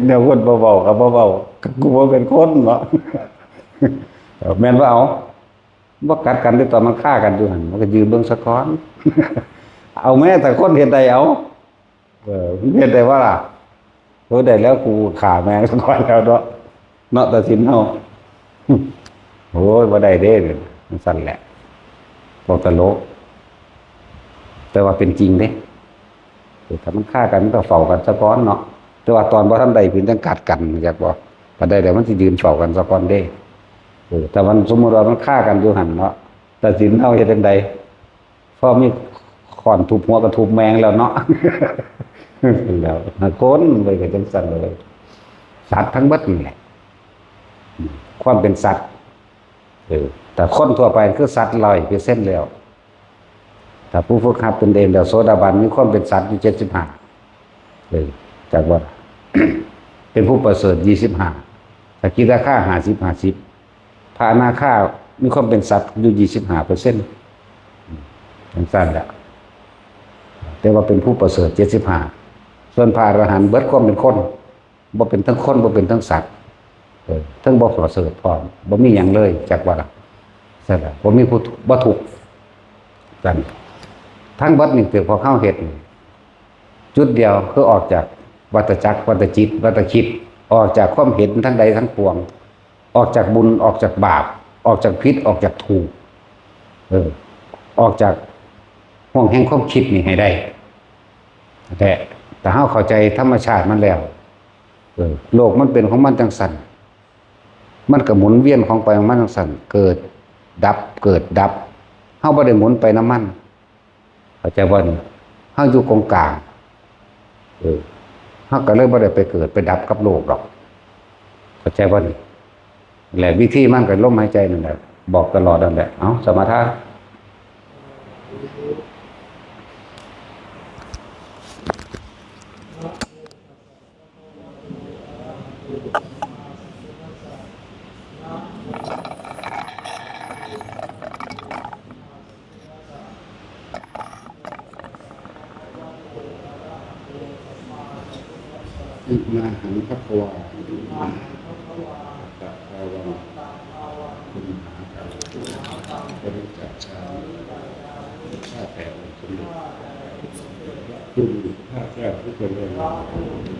แนวคนบ่เว้าก็บ่เว้า กูบ่เป็นคนเนาะ เออ แม่นบ่ เอา บ่กัดกันเด้ ตอนมันฆ่ากันอยู่หั่น มันก็ยืนเบิ่งซะก่อน เอาแม้แต่คนเฮ็ดได้ เอา เออ เฮ็ดได้บ่ล่ะ เออ ได้แล้ว กูฆ่าแม่งซะก่อนแล้วเนาะ เนาะ ตัดสินเอา โอ้ย บ่ได้เด้ มันซั่นแหละ พวกตลก แต่ว่าเป็นจริงเด้ เออ ถ้ามันฆ่ากัน มันก็เฝ้ากันซะก่อนเนาะ แต่ว่าตอนบ่ทันได้ เพิ่นจังกัดกัน จักบ่ ถ้าได้แล้ว มันสิยืนเฝ้ากันซะก่อนเด้ เออ ถ้ามัน สมมุติว่ามันฆ่ากันอยู่หั่นเนาะ ตัดสินเอาเฮ็ดจั่งใด พอมีค้อนทุบหัวก็ทุบแม่งแล้วเนาะ แล้วคนไปก็จังซั่นเลย สัตว์ทั้งหมดนี่แหละ ความเป็นสัตว์ เออ แต่คนทั่วไปคือสัตว์ร้อยเปอร์เซ็นต์แล้ว ถ้าผู้ฝึกหัดตนเองแล้ว โสดาบันมีความเป็นสัตว์อยู่เจ็ดสิบห้า เออ จักว่า เป็นผู้ประเสริฐยี่สิบห้า สกิทาคาห้าสิบ ห้าสิบ พระอนาคามีความเป็นสัตว์อยู่ยี่สิบห้าเปอร์เซ็นต์ จังซั่นแหละ แต่ว่าเป็นผู้ประเสริฐเจ็ดสิบห้า ส่วนพระอรหันต์เบิดความเป็นคน บ่เป็นทั้งคน บ่เป็นทั้งสัตว์ เออ ทั้งบ่ประเสริฐพร้อม บ่มีหยังเลย จักว่าล่ะ ซั่นล่ะ บ่มีผู้ทุกข์ บ่ทุกข์ ซั่น ทั้งเบิดนี่คือพวกเฮาเฮ็ดนี่ จุดเดียวคือออกจากวัฏจักร วัฏจิต วัฏคิด ออกจากความเห็นทั้งใดทั้งปวง ออกจากบุญ ออกจากบาป ออกจากผิด ออกจากถูก เออ ออกจากห่วงแห่งความคิดนี่ให้ได้ แต่ถ้าเฮาเข้าใจธรรมชาติมันแล้ว เออ โลกมันเป็นของมันจังซั่น มันก็หมุนเวียนของไปของมันจังซั่น เกิดดับ เกิดดับ เฮาบ่ได้หมุนไปนำมัน เข้าใจบ่นี่ เฮาอยู่กงกลาง เออ เฮาก็เลยบ่ได้ไปเกิดไปดับกับโลกดอก เข้าใจบ่นี่ และวิธีมันก็ลมหายใจนั่นแหละ บอกตลอดนั่นแหละ เอา สมาทาน อิมาหังภะคะวา ตะภาวัง คุณหากัง ปริจจามิ ข้าแต่องค์สมเด็จพระผู้มีพระภาคเจ้าผู้เจริญ